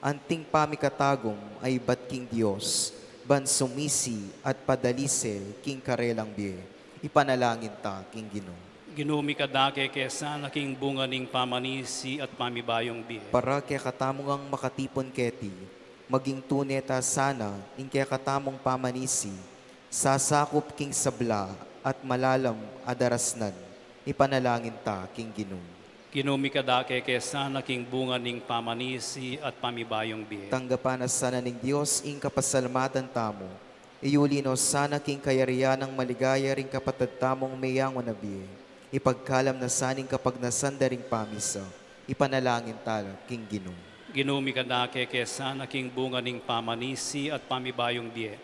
anting pamikatagum a ibat king Dios, ban sumisi at padalise king karelang bie. Ipanalangin ta king Ginu. Ginu, mikadake ke sana king bunga ning pamanisi at pamibayung bie. Para kekatamu ngang makatipun keti, maging tune ta sana ing kekatamung pamanisi, sasakup king sabla at malalam a darasnan, ipanalangin ta king Ginu. Ginu, mikadake ke sana king bunga ning pamanisi at pamibayung bie. Tanggapan na sana ning Dios ing kapasalamatan tamu, Iyuli no sana king kayarian nang maligaya ring kapatad tamung meyangu na bie. Ipagkalam na sana ing kapagnasan da ring pamisa. Ipanalangin tala king Ginu. Ginu, mikadake ke sana king bunga ning pamanisi at pamibayung bie.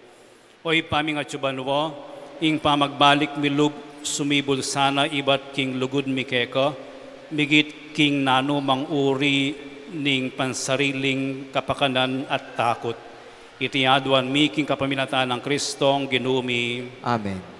O Ibpa ming atsu banua, ing pamagbalik mi lub sumibul sana ibat king lugud mi keka, migit king nanumang uri ning pansariling kapakanan at takut. Iti aduan mi king kapamilatan nang Kristong Ginu mi. Amen.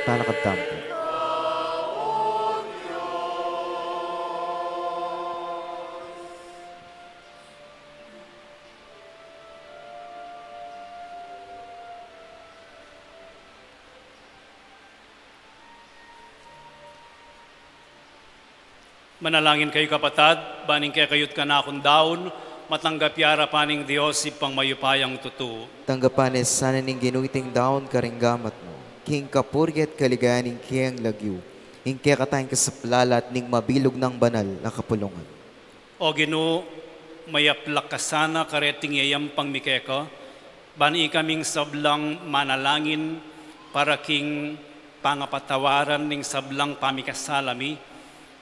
Talakad tamu pu. Manalangin kayu, kapatad, ban ing kekayu't kanakung daun, matanggap ya arapan ning Dios Ibpang mayupayang tutu. Tanggapan ne sana ning Ginu iting daun karing gamat mu, king kapurian at kaligayan ning keyang lagyu, ing kekatang kasaplalan at ning mabilug nang banal a kapulungan. O Ginu, mayaplak ka sana kareting yayampang mi keka, ban ikaming sablang manalangin para king pangapatawaran ning sablang pamikasala mi,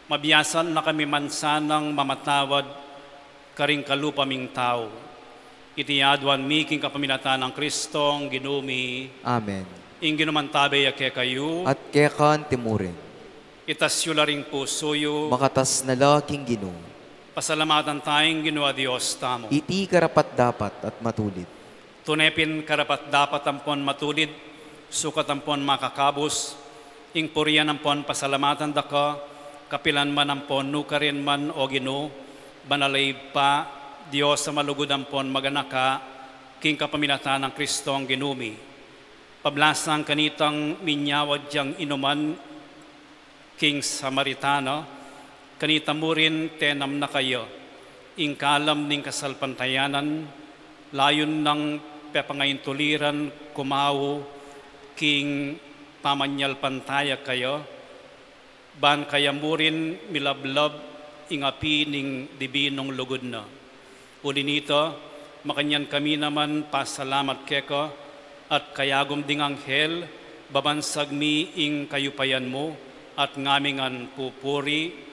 mabiasan na kami man sanang mamatawad karing kalupa ming tau. Iti aduan mi king kapamilatan nang Kristong Ginu mi. Amen. Ing Ginu mantabe ya kekayu. At keka naman murin. Itas yu la ring pusu yu. Makatas na la king Ginu. Pasalamatan taya ing Ginu a Dios tamu. Iti karapat-dapat at matulid. Tune pin karapat-dapat ampon matulid, sukat ampon makakabus, ing purian ampon pasalamatan da ka, kapilan man ampon nukarin man, O Ginu, banal a Ibpa, Dios a malugud ampon maganaka, King kapamilatan nang Kristong Ginu mi, pablasang kanitang minyawad yang inuman king Samaritana, kanita murin tenam na kaya ing kalam ning kasalpantayanan, layun nang pepangaintuliran kumawu king pamanyalpantaya kaya, ban kaya murin milablab ing api ning dibinung lugud na. Uli nita, makanyan kami naman pasalamat keka, at kayagum ding anghel, babansag mi ing kayupayan mu, at ngami ngan pupuri.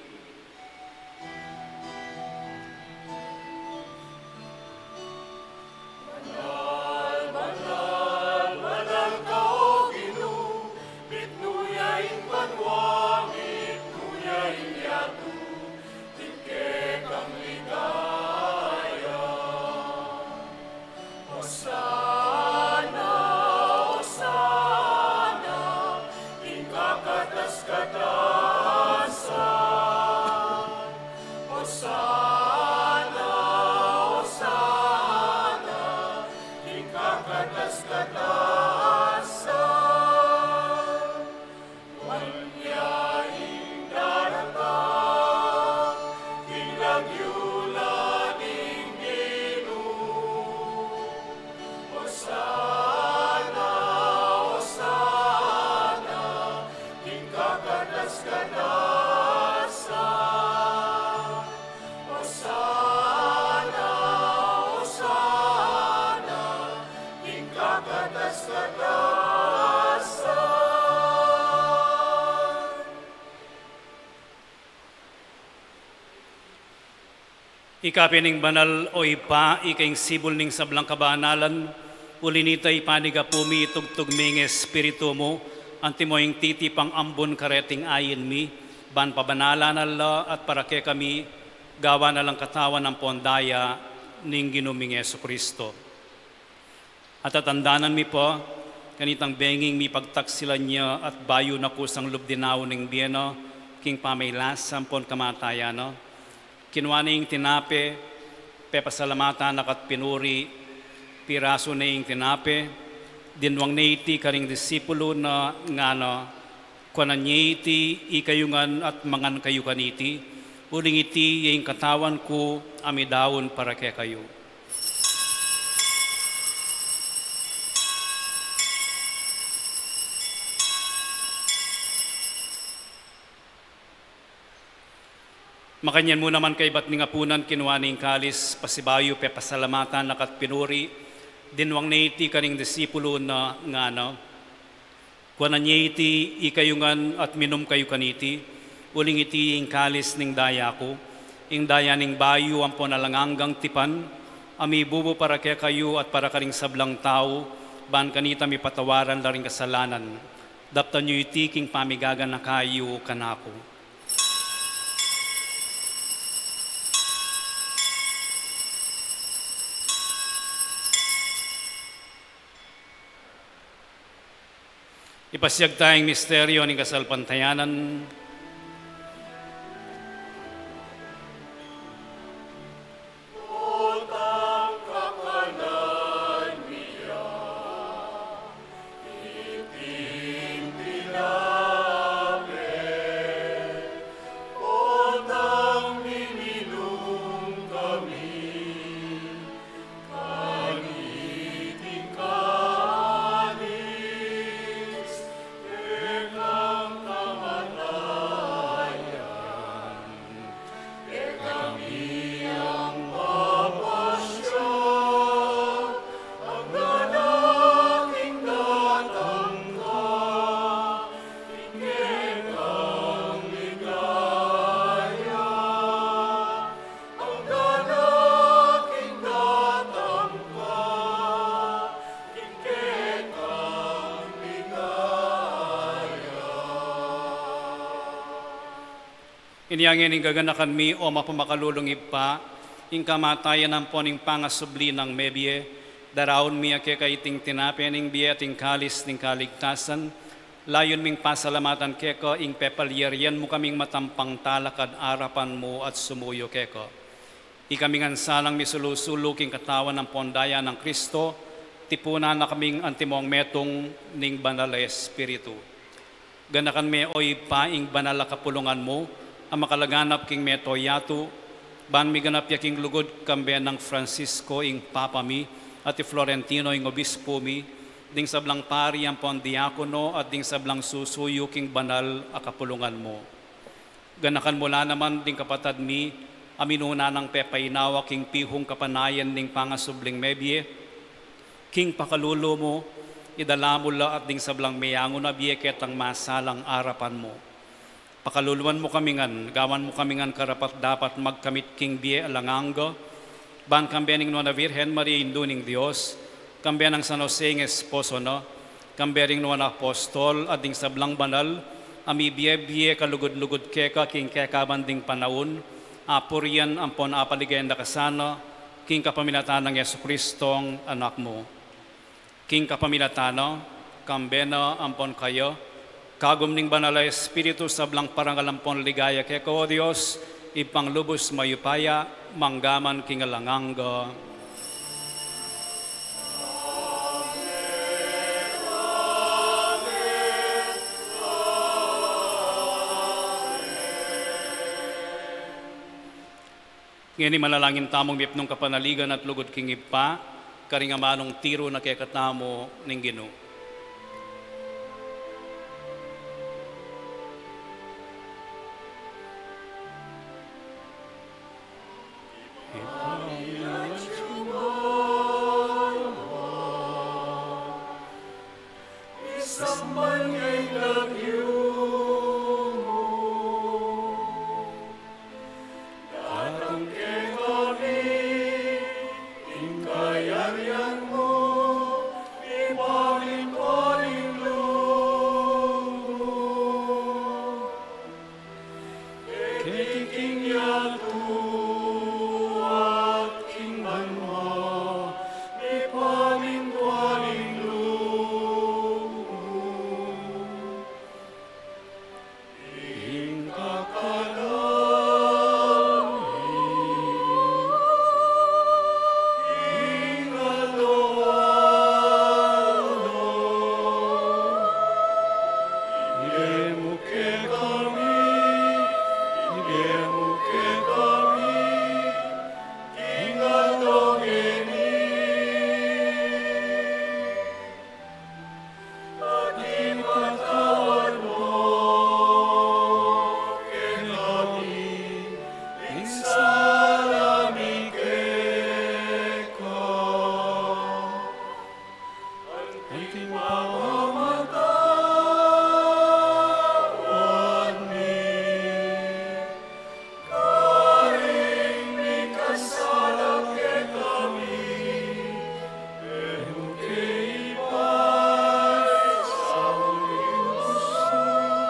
Ika pin ing banal, o Ibpa, ika ing sibul ning sablang kabanalan, uli nita ipanigapu mi, itugtug mi ing Espiritu mu, antimo ing titipang ambun kareting ain mi, ban pabanalan na la at para kekami, gawan na lang katawan ampon daya ning Ginu ming Jesucristo. At tatandanan mi pa, kanitang benging mipagtaksilan ya at bayu na kusang lub dinaun ing bie na, king pamailas ampon kamatayan na. Kinua ne ing tinape, pepasalamatan na ka't pinuri, pirasu ne ing tinape, dinwang ne iti karing disipulu na, ngana, kuanan ye iti ikayu ngan at mangan kayu kaniti, uling iti ya ing katawan ku a midaun para kekayu. Makanyan mu naman kaibat ning apunan, kinua ne ing kalis, pasibayu pepasalamatan na ka't pinuri, dinwang ne iti karing disipulu na, ngana, kuanan ye iti ikayu ngan at minum kayu kaniti, uling iti ing kalis ning daya ku, ing daya ning bayu ampon alang anggang tipan, a mibubu para kekayu at para karing sablang tau, ban kanita mipatawaran la ring kasalanan. Daptan yu iti king pamigaganaka yu kanaku. Ipasiag taya ing misteryu ning kasalpantayanan. Inya ngeni ing gaganakan mi, o mapamakalulung Ibpa, ing kamatayan ampon ing pangasubli nang mebie, daraun mi keka iting tinape ning bie at ing kalis ning kaligtasan, layun ming pasalamatan keka ing pepalyarian mu kaming matampang talakad arapan mu at sumuyu keka. Ikami ngan sanang misulu-sulu king katawan ampon daya nang Kristo, tipunan na kaming antimong metung ning Banal a Espiritu. Ganakan me, o Ibpa, ing banal a kapulungan mu, a makalaganap king mabilug a yatu, ban miganap ya king lugud kambe nang Francisco ing Papa mi, at i Florentino ing Obispo mi, ding sablang pari ampon diakono, at ding sablang susuyu king banal a kapulungan mu. Ganakan mu la naman ding kapatad mi a minuna nang pepainawa king pihung kapanayan ning pangasubling mebie, king pakalulu mu, idala mu la at ding sablang meangu na bie ketang masalang arapan mu. Pakaluluan mu kami ngan, gawan mu kami ngan karapat-dapat magkamit king bie alang angga, ban kambe ning Nuan a Virgen Maria, Indu ning Dios, kambe nang San Jose ing esposo na, kambe ring nuan a apostol, at ding sablang banal a mibie-bie kalugud-lugud keka king kekaban ding panaun, apurian ampon apaligayan da ka sana, king kapamilatan nang Jesucristong Anak mu. King kapamilatan na, kambe na ampon kaya, kagum ning Banal a Espiritu, sablang parangal ampon ligaya keka, o Dios, Ibpang lubus mayupaya, manggaman king alang angga. Ngeni manalangin tamung mipnung kapanaligan at lugud king Ibpa, karing amanung tiru na kekatamu ning Ginu. Datang kekami ing kayarian mu, ipamintuan ing lub mu. Keti king yatu at king banua, ipamintuan ing lub mu. Ing kakanan mi king aldo-aldo, ibie mu kekami, ibie mu kekami king aldo ngeni. At ipatawad mu kekami ing sala mi keka, anti ing pamamatawad mi karing mikasala kekami, e mu ke ipaisaul king kusug,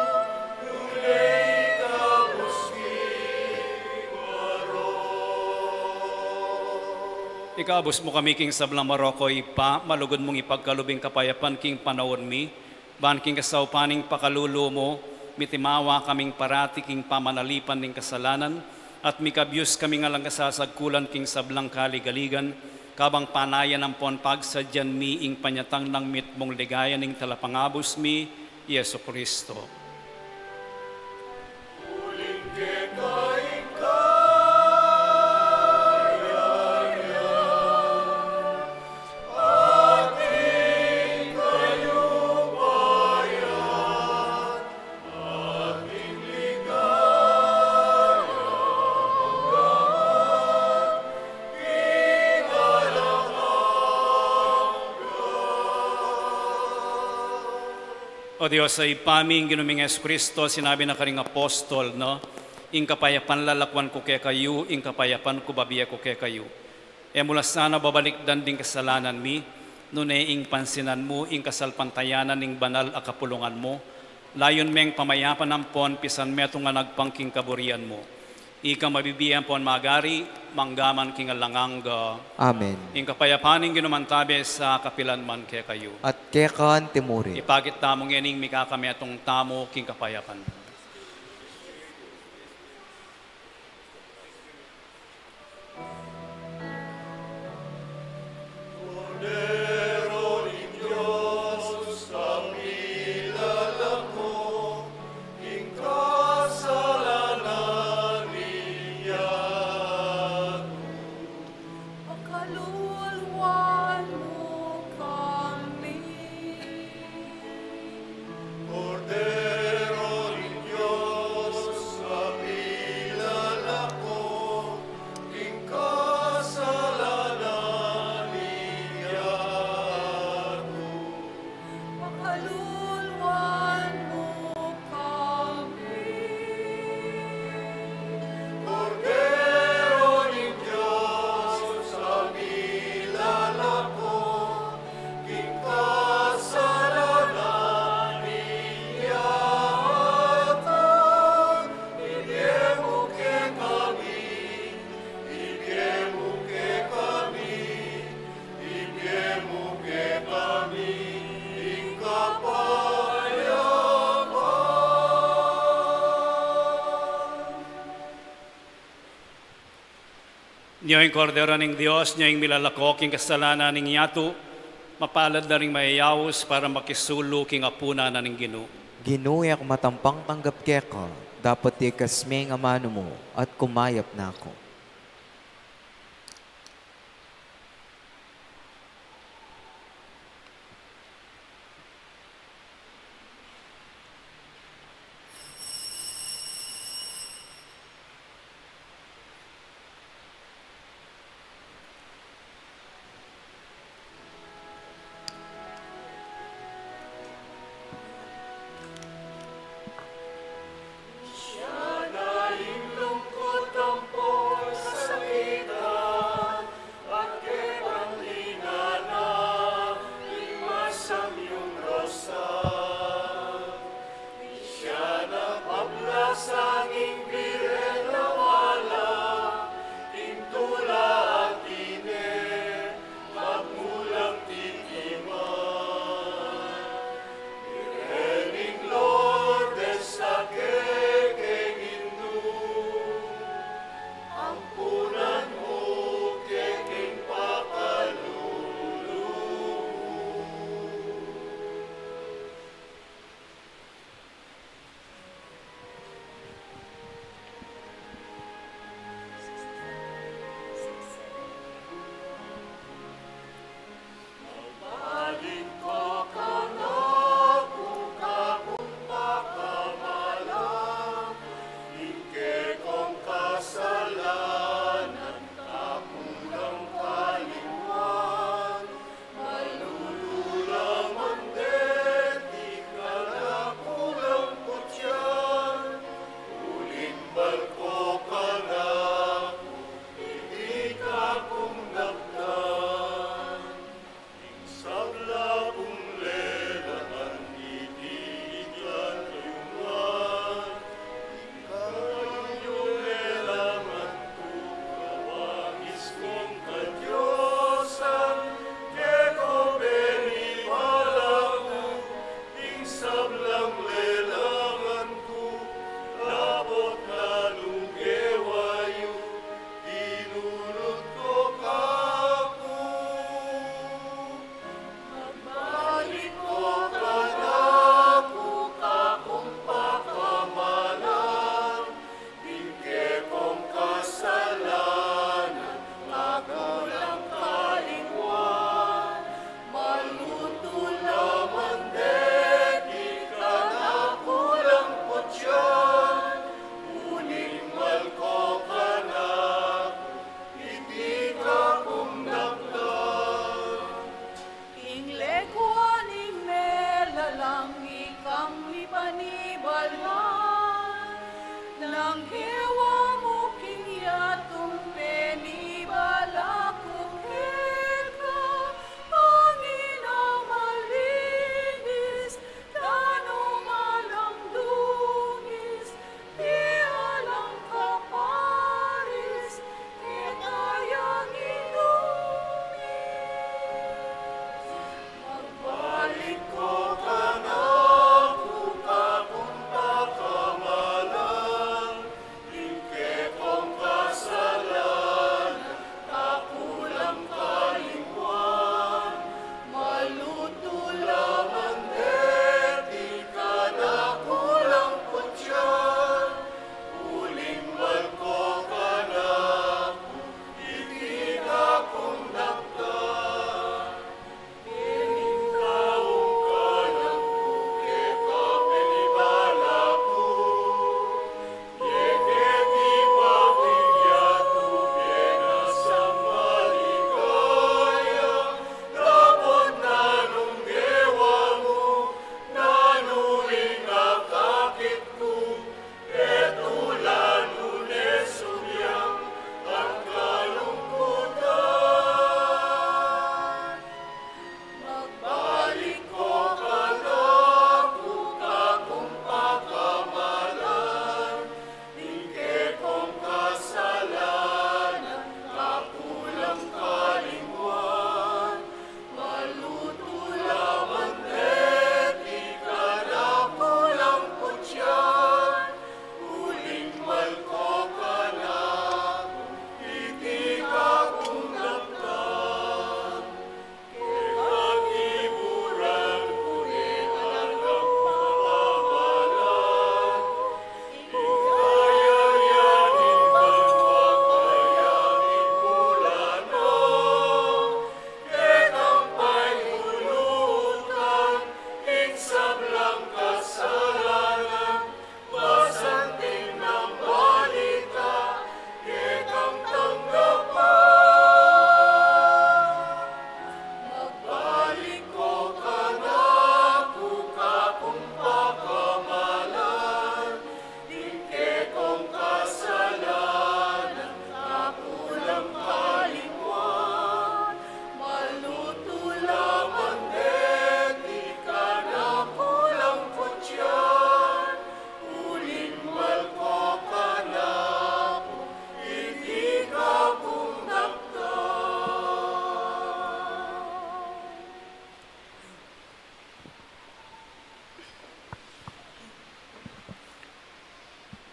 nune ikabus mi king marok. Ikabus mu kami king sablang marok, o Ibpa, malugud mung ipagkalub ing kapayapan king panaun mi, ban king kasaupan ning pakalulu mu, mitimawa kaming parati king pamanalipan ning kasalanan, at mikabyus kaming alang kasasagkulan king sablang kaligaligan, kabang panayan ampon pagsadyan mi ing panyatang nang mitmung ligaya ning Talapangabus mi, Jesucristo. O Dios a Ibpa mi, ing Ginu ming Jesucristo, sinabi na karing apostol na, ing kapayapan lalakuan ku kekayu, ing kapayapan ku babie ku kekayu. E mu la sana babalikdan ding kasalanan mi, nune ing pansinan mu ing kasalpantayanan ning banal a kapulungan mu, layun meng pamayapan ampon pisan metung a nagpang king kaburian mu. Ika mabibie ampon magari, manggaman king alang angga. Amen. Ing kapayapan ning Ginu mantabe sa kapilan man kekayu. At keka antimurin. Ipakit tamu ngening mikakametung tamu king kapayapan. Nyo ing Kordero ning Dios, nyo ing milalako king kasalanan ning yatu. Mapalad la ring mayayaus para makisulu king apunan na ning Ginu. Ginu, e ku matampang tanggap keka, dapot ikas me ing amanu mu at kumayap na ku.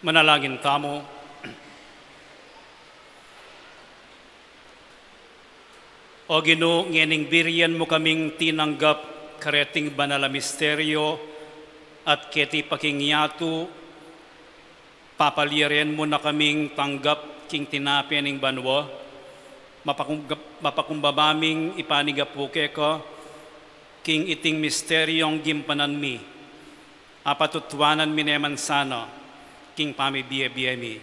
Manalangin tamu. O Ginu, ngening birian mu kaming tinanggap kareting banal a misteryo at keti pa king yatu, papaliaren mu na kaming tanggap king tinape ning banua, mapakum-, mapakumbaba ming ipanigapu keka king iting misteryong gimpanan mi, apatutuanan mi ne man sana king pamibie-bie mi.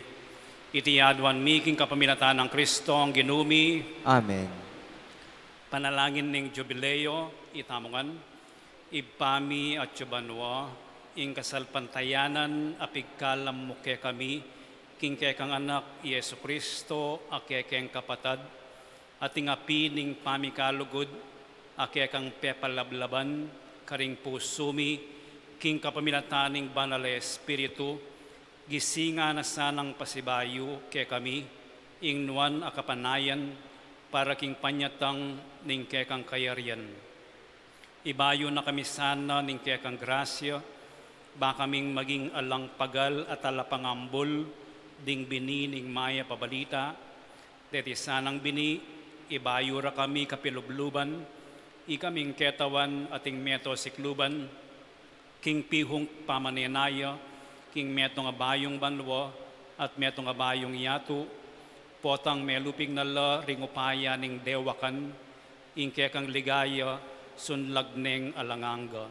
Iti aduan mi king kapamilatan nang Kristong Ginu mi. Amen. Panalangin ning Jubileo, itamu ngan. Ibpa mi atsu ka banua, ing kasalpantayanan a pigkalam mu kekami king kekang Anak, i Jesu Kristo, a kekeng kapatad, at ing api ning pamikalugud a kekang pepalablaban karing pusu mi king kapamilatan ning Banal a Espiritu, gisingan na sanang pasibayu kekami ing nuan a kapanayan para king panyatang ning kekang kayarian. Ibayu na kami sana ning kekang grasya, ba kaming maging alang pagal at talapangambul ding bini ning mayap a balita. Deti sanang bini, ibayu ra kami kapilubluban, ikaming ketawan at ing meto sikluban, king pihung pamanenaya, king metung a bayung banua, at metung a bayung yatu, potang melupig na la ring upaya ning dewakan, ing kekang ligaya, sunlag neng alang angga.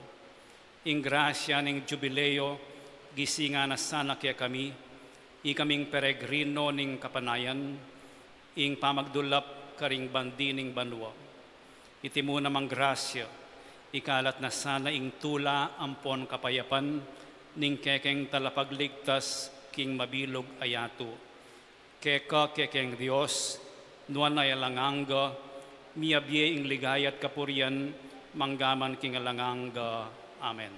Ing grasya ning Jubileo, gisingan na sana kekami, ikaming peregrino ning kapanayan, ing pamagdulap karing bandi ning banua. Iti mu namang grasya, ikalat na sana ing tula ampon kapayapan ning kekeng talapagligtas king mabilug a yatu. Keka, kekeng Dios, nuan a alang angga, miyabie ing ligaya at kapurian, manggaman king alang angga. Amen.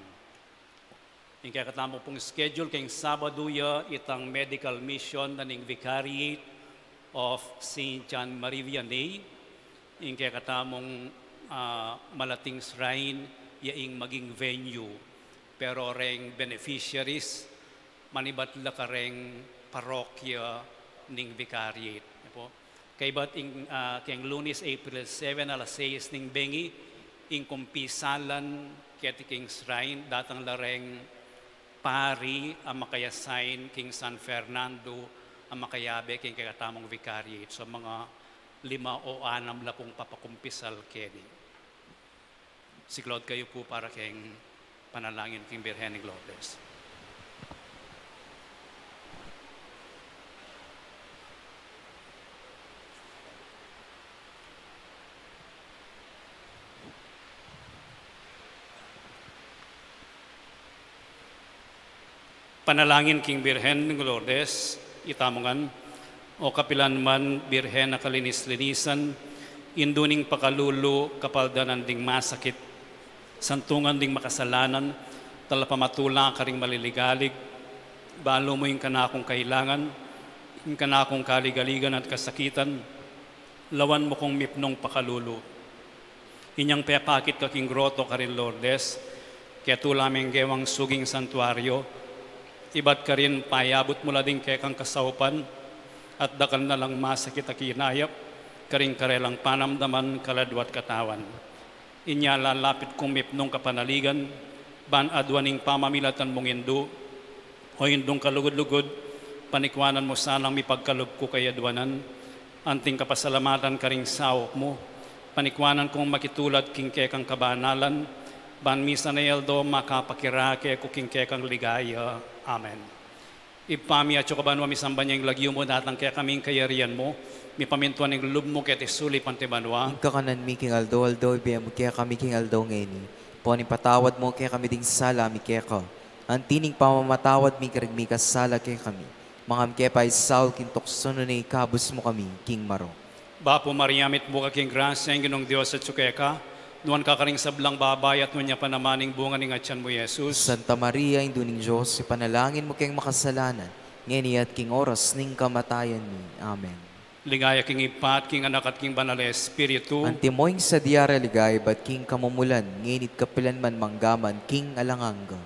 Ing kekatamung pung schedule keng Sabadu ya itang medical mission na ning Vicariate of Saint John Marie Vianney. Ing kekatamung, ah, malating shrine ya ing maging venue. Pero reng beneficiaries, manibat la kareng parokya ning Vicariate. Apo. Kaybat ing, ah, keng Lunes, April seven, alas sais ning bengi, ing kumpisalan keti king shrine, datang la reng pari a makayasign king San Fernando a makayabe king kekatamung Vicariate. So, mga lima o anam la pung papakumpisal keni. Siklaud kayu pu para keng panalangin king Birhen ning Lourdes. Panalangin king Birhen ning Lourdes, itamu ngan. O kapilan man Birhen a kalinis-linisan, indu ning pakalulu, kapaldanan ding masakit, santungan ding makasalanan, talapamatula karing maliligalig, balu mu ing kanakung kailangan, ing kanakung kaligaligan at kasakitan, lawan mu kung mipnung pakalulu. Inyang pepakit ka king groto karin Lourdes, ketula meng gewang suging santuario, ibat karin payabut mu la ding kekang kasaupan, at dakal na lang masakit a kinayap karing karelang panamdaman, kaladua at katawan. Inya lalapit kung mipnung kapanaligan, ban aduan ing pamamilatan mung indu, o indung kalugud-lugud, panikuanan mu sanang mipagkalub ku kayaduanan, anting kapasalamatan karing saup mu, panikuanan kung makitulad king kekang kabanalan, ban misan a aldo makapakirake ku king kekang ligaya. Amen. Ibpa mi atsu ka banua, misamban ya ing lagyu mu, datang kekami ing kayarian mu, mipamintuan ing lub mu keti sulip anti banua. Ing kakanan mi king aldo-aldo, ibie mu kekami king aldo ngeni. Ampon ipatawad mu kekami ding sala mi keka, anti ning pamamatawad mi karing mikasala kekami. Manga mu ke paisaul king tuksu, nune ikabus mu kami king marok. Bapu Maria, mitmu ka king grasya, ing Ginung Dios atsu keka, nuan ka karing sablang babai, at nuan ya pa naman ing bunga ning atian mu, Jesus. Santa Maria, Indu ning Dios, ipanalangin mu keng makasalanan, ngeni at king oras ning kamatayan mi. Amen. Ligaya king Ibpa, at king Anak, at king Banal a Espiritu. Antimo ing sadya ra ligaya, ibat king kamumulan, ngeni at kapilan man, manggaman king alang angga.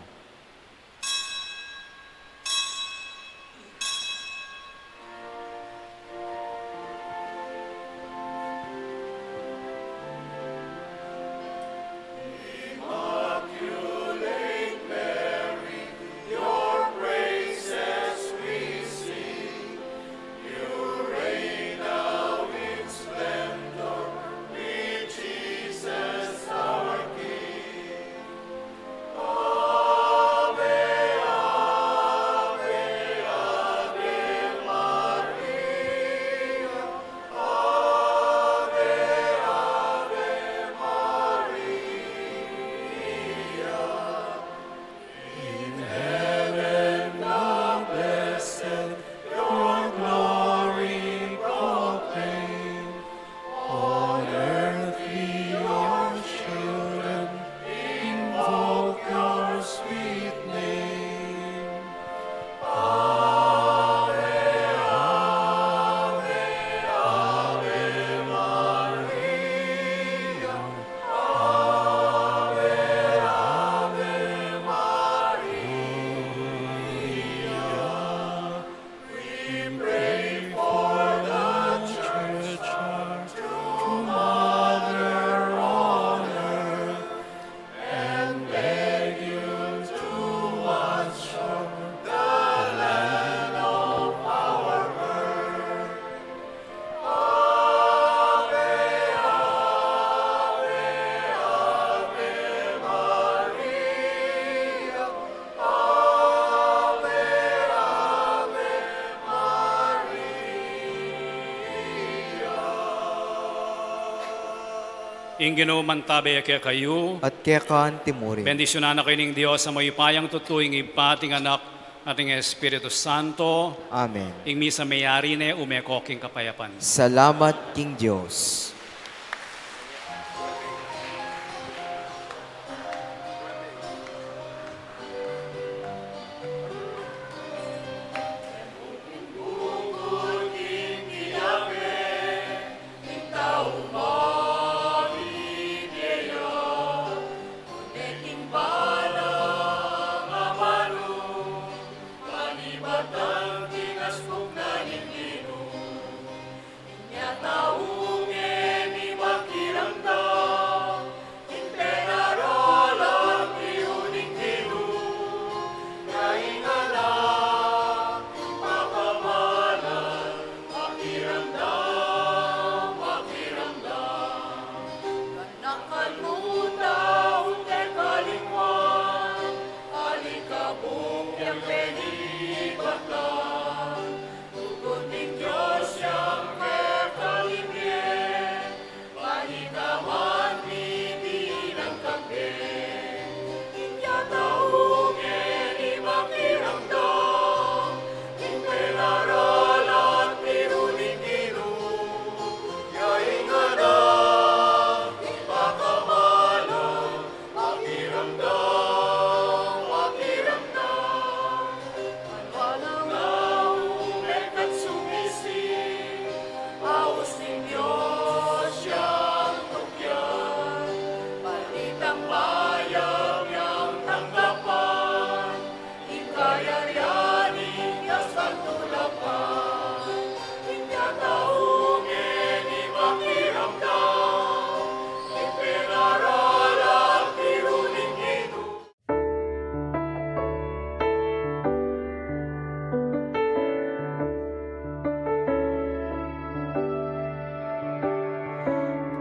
Ing Ginu mantabe ya kekayu. At keka antimurin. Bendisyunan na kayu ning Dios a mayupayang tutu, ing Ibpa, at ing Anak, at ing Espiritu Santo. Amen. Ing misa meyari ne, ume ko king kapayapan. Salamat king Dios.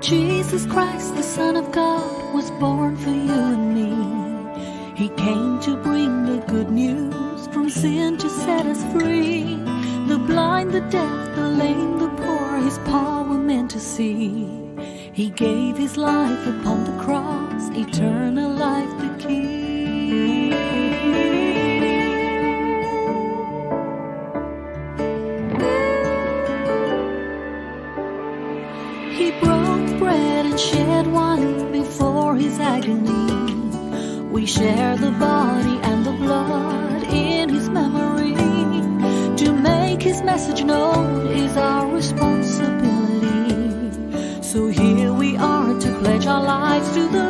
Jesus Christ, the Son of God, was born for you and me. He came to bring the good news, from sin to set us free. The blind, the deaf, the lame, the poor, his power meant to see. He gave his life upon the cross, eternal life the key. He broke bread and shed wine before his agony. We share the body and the blood in his memory. To make his message known is our responsibility. So here we are to pledge our lives to the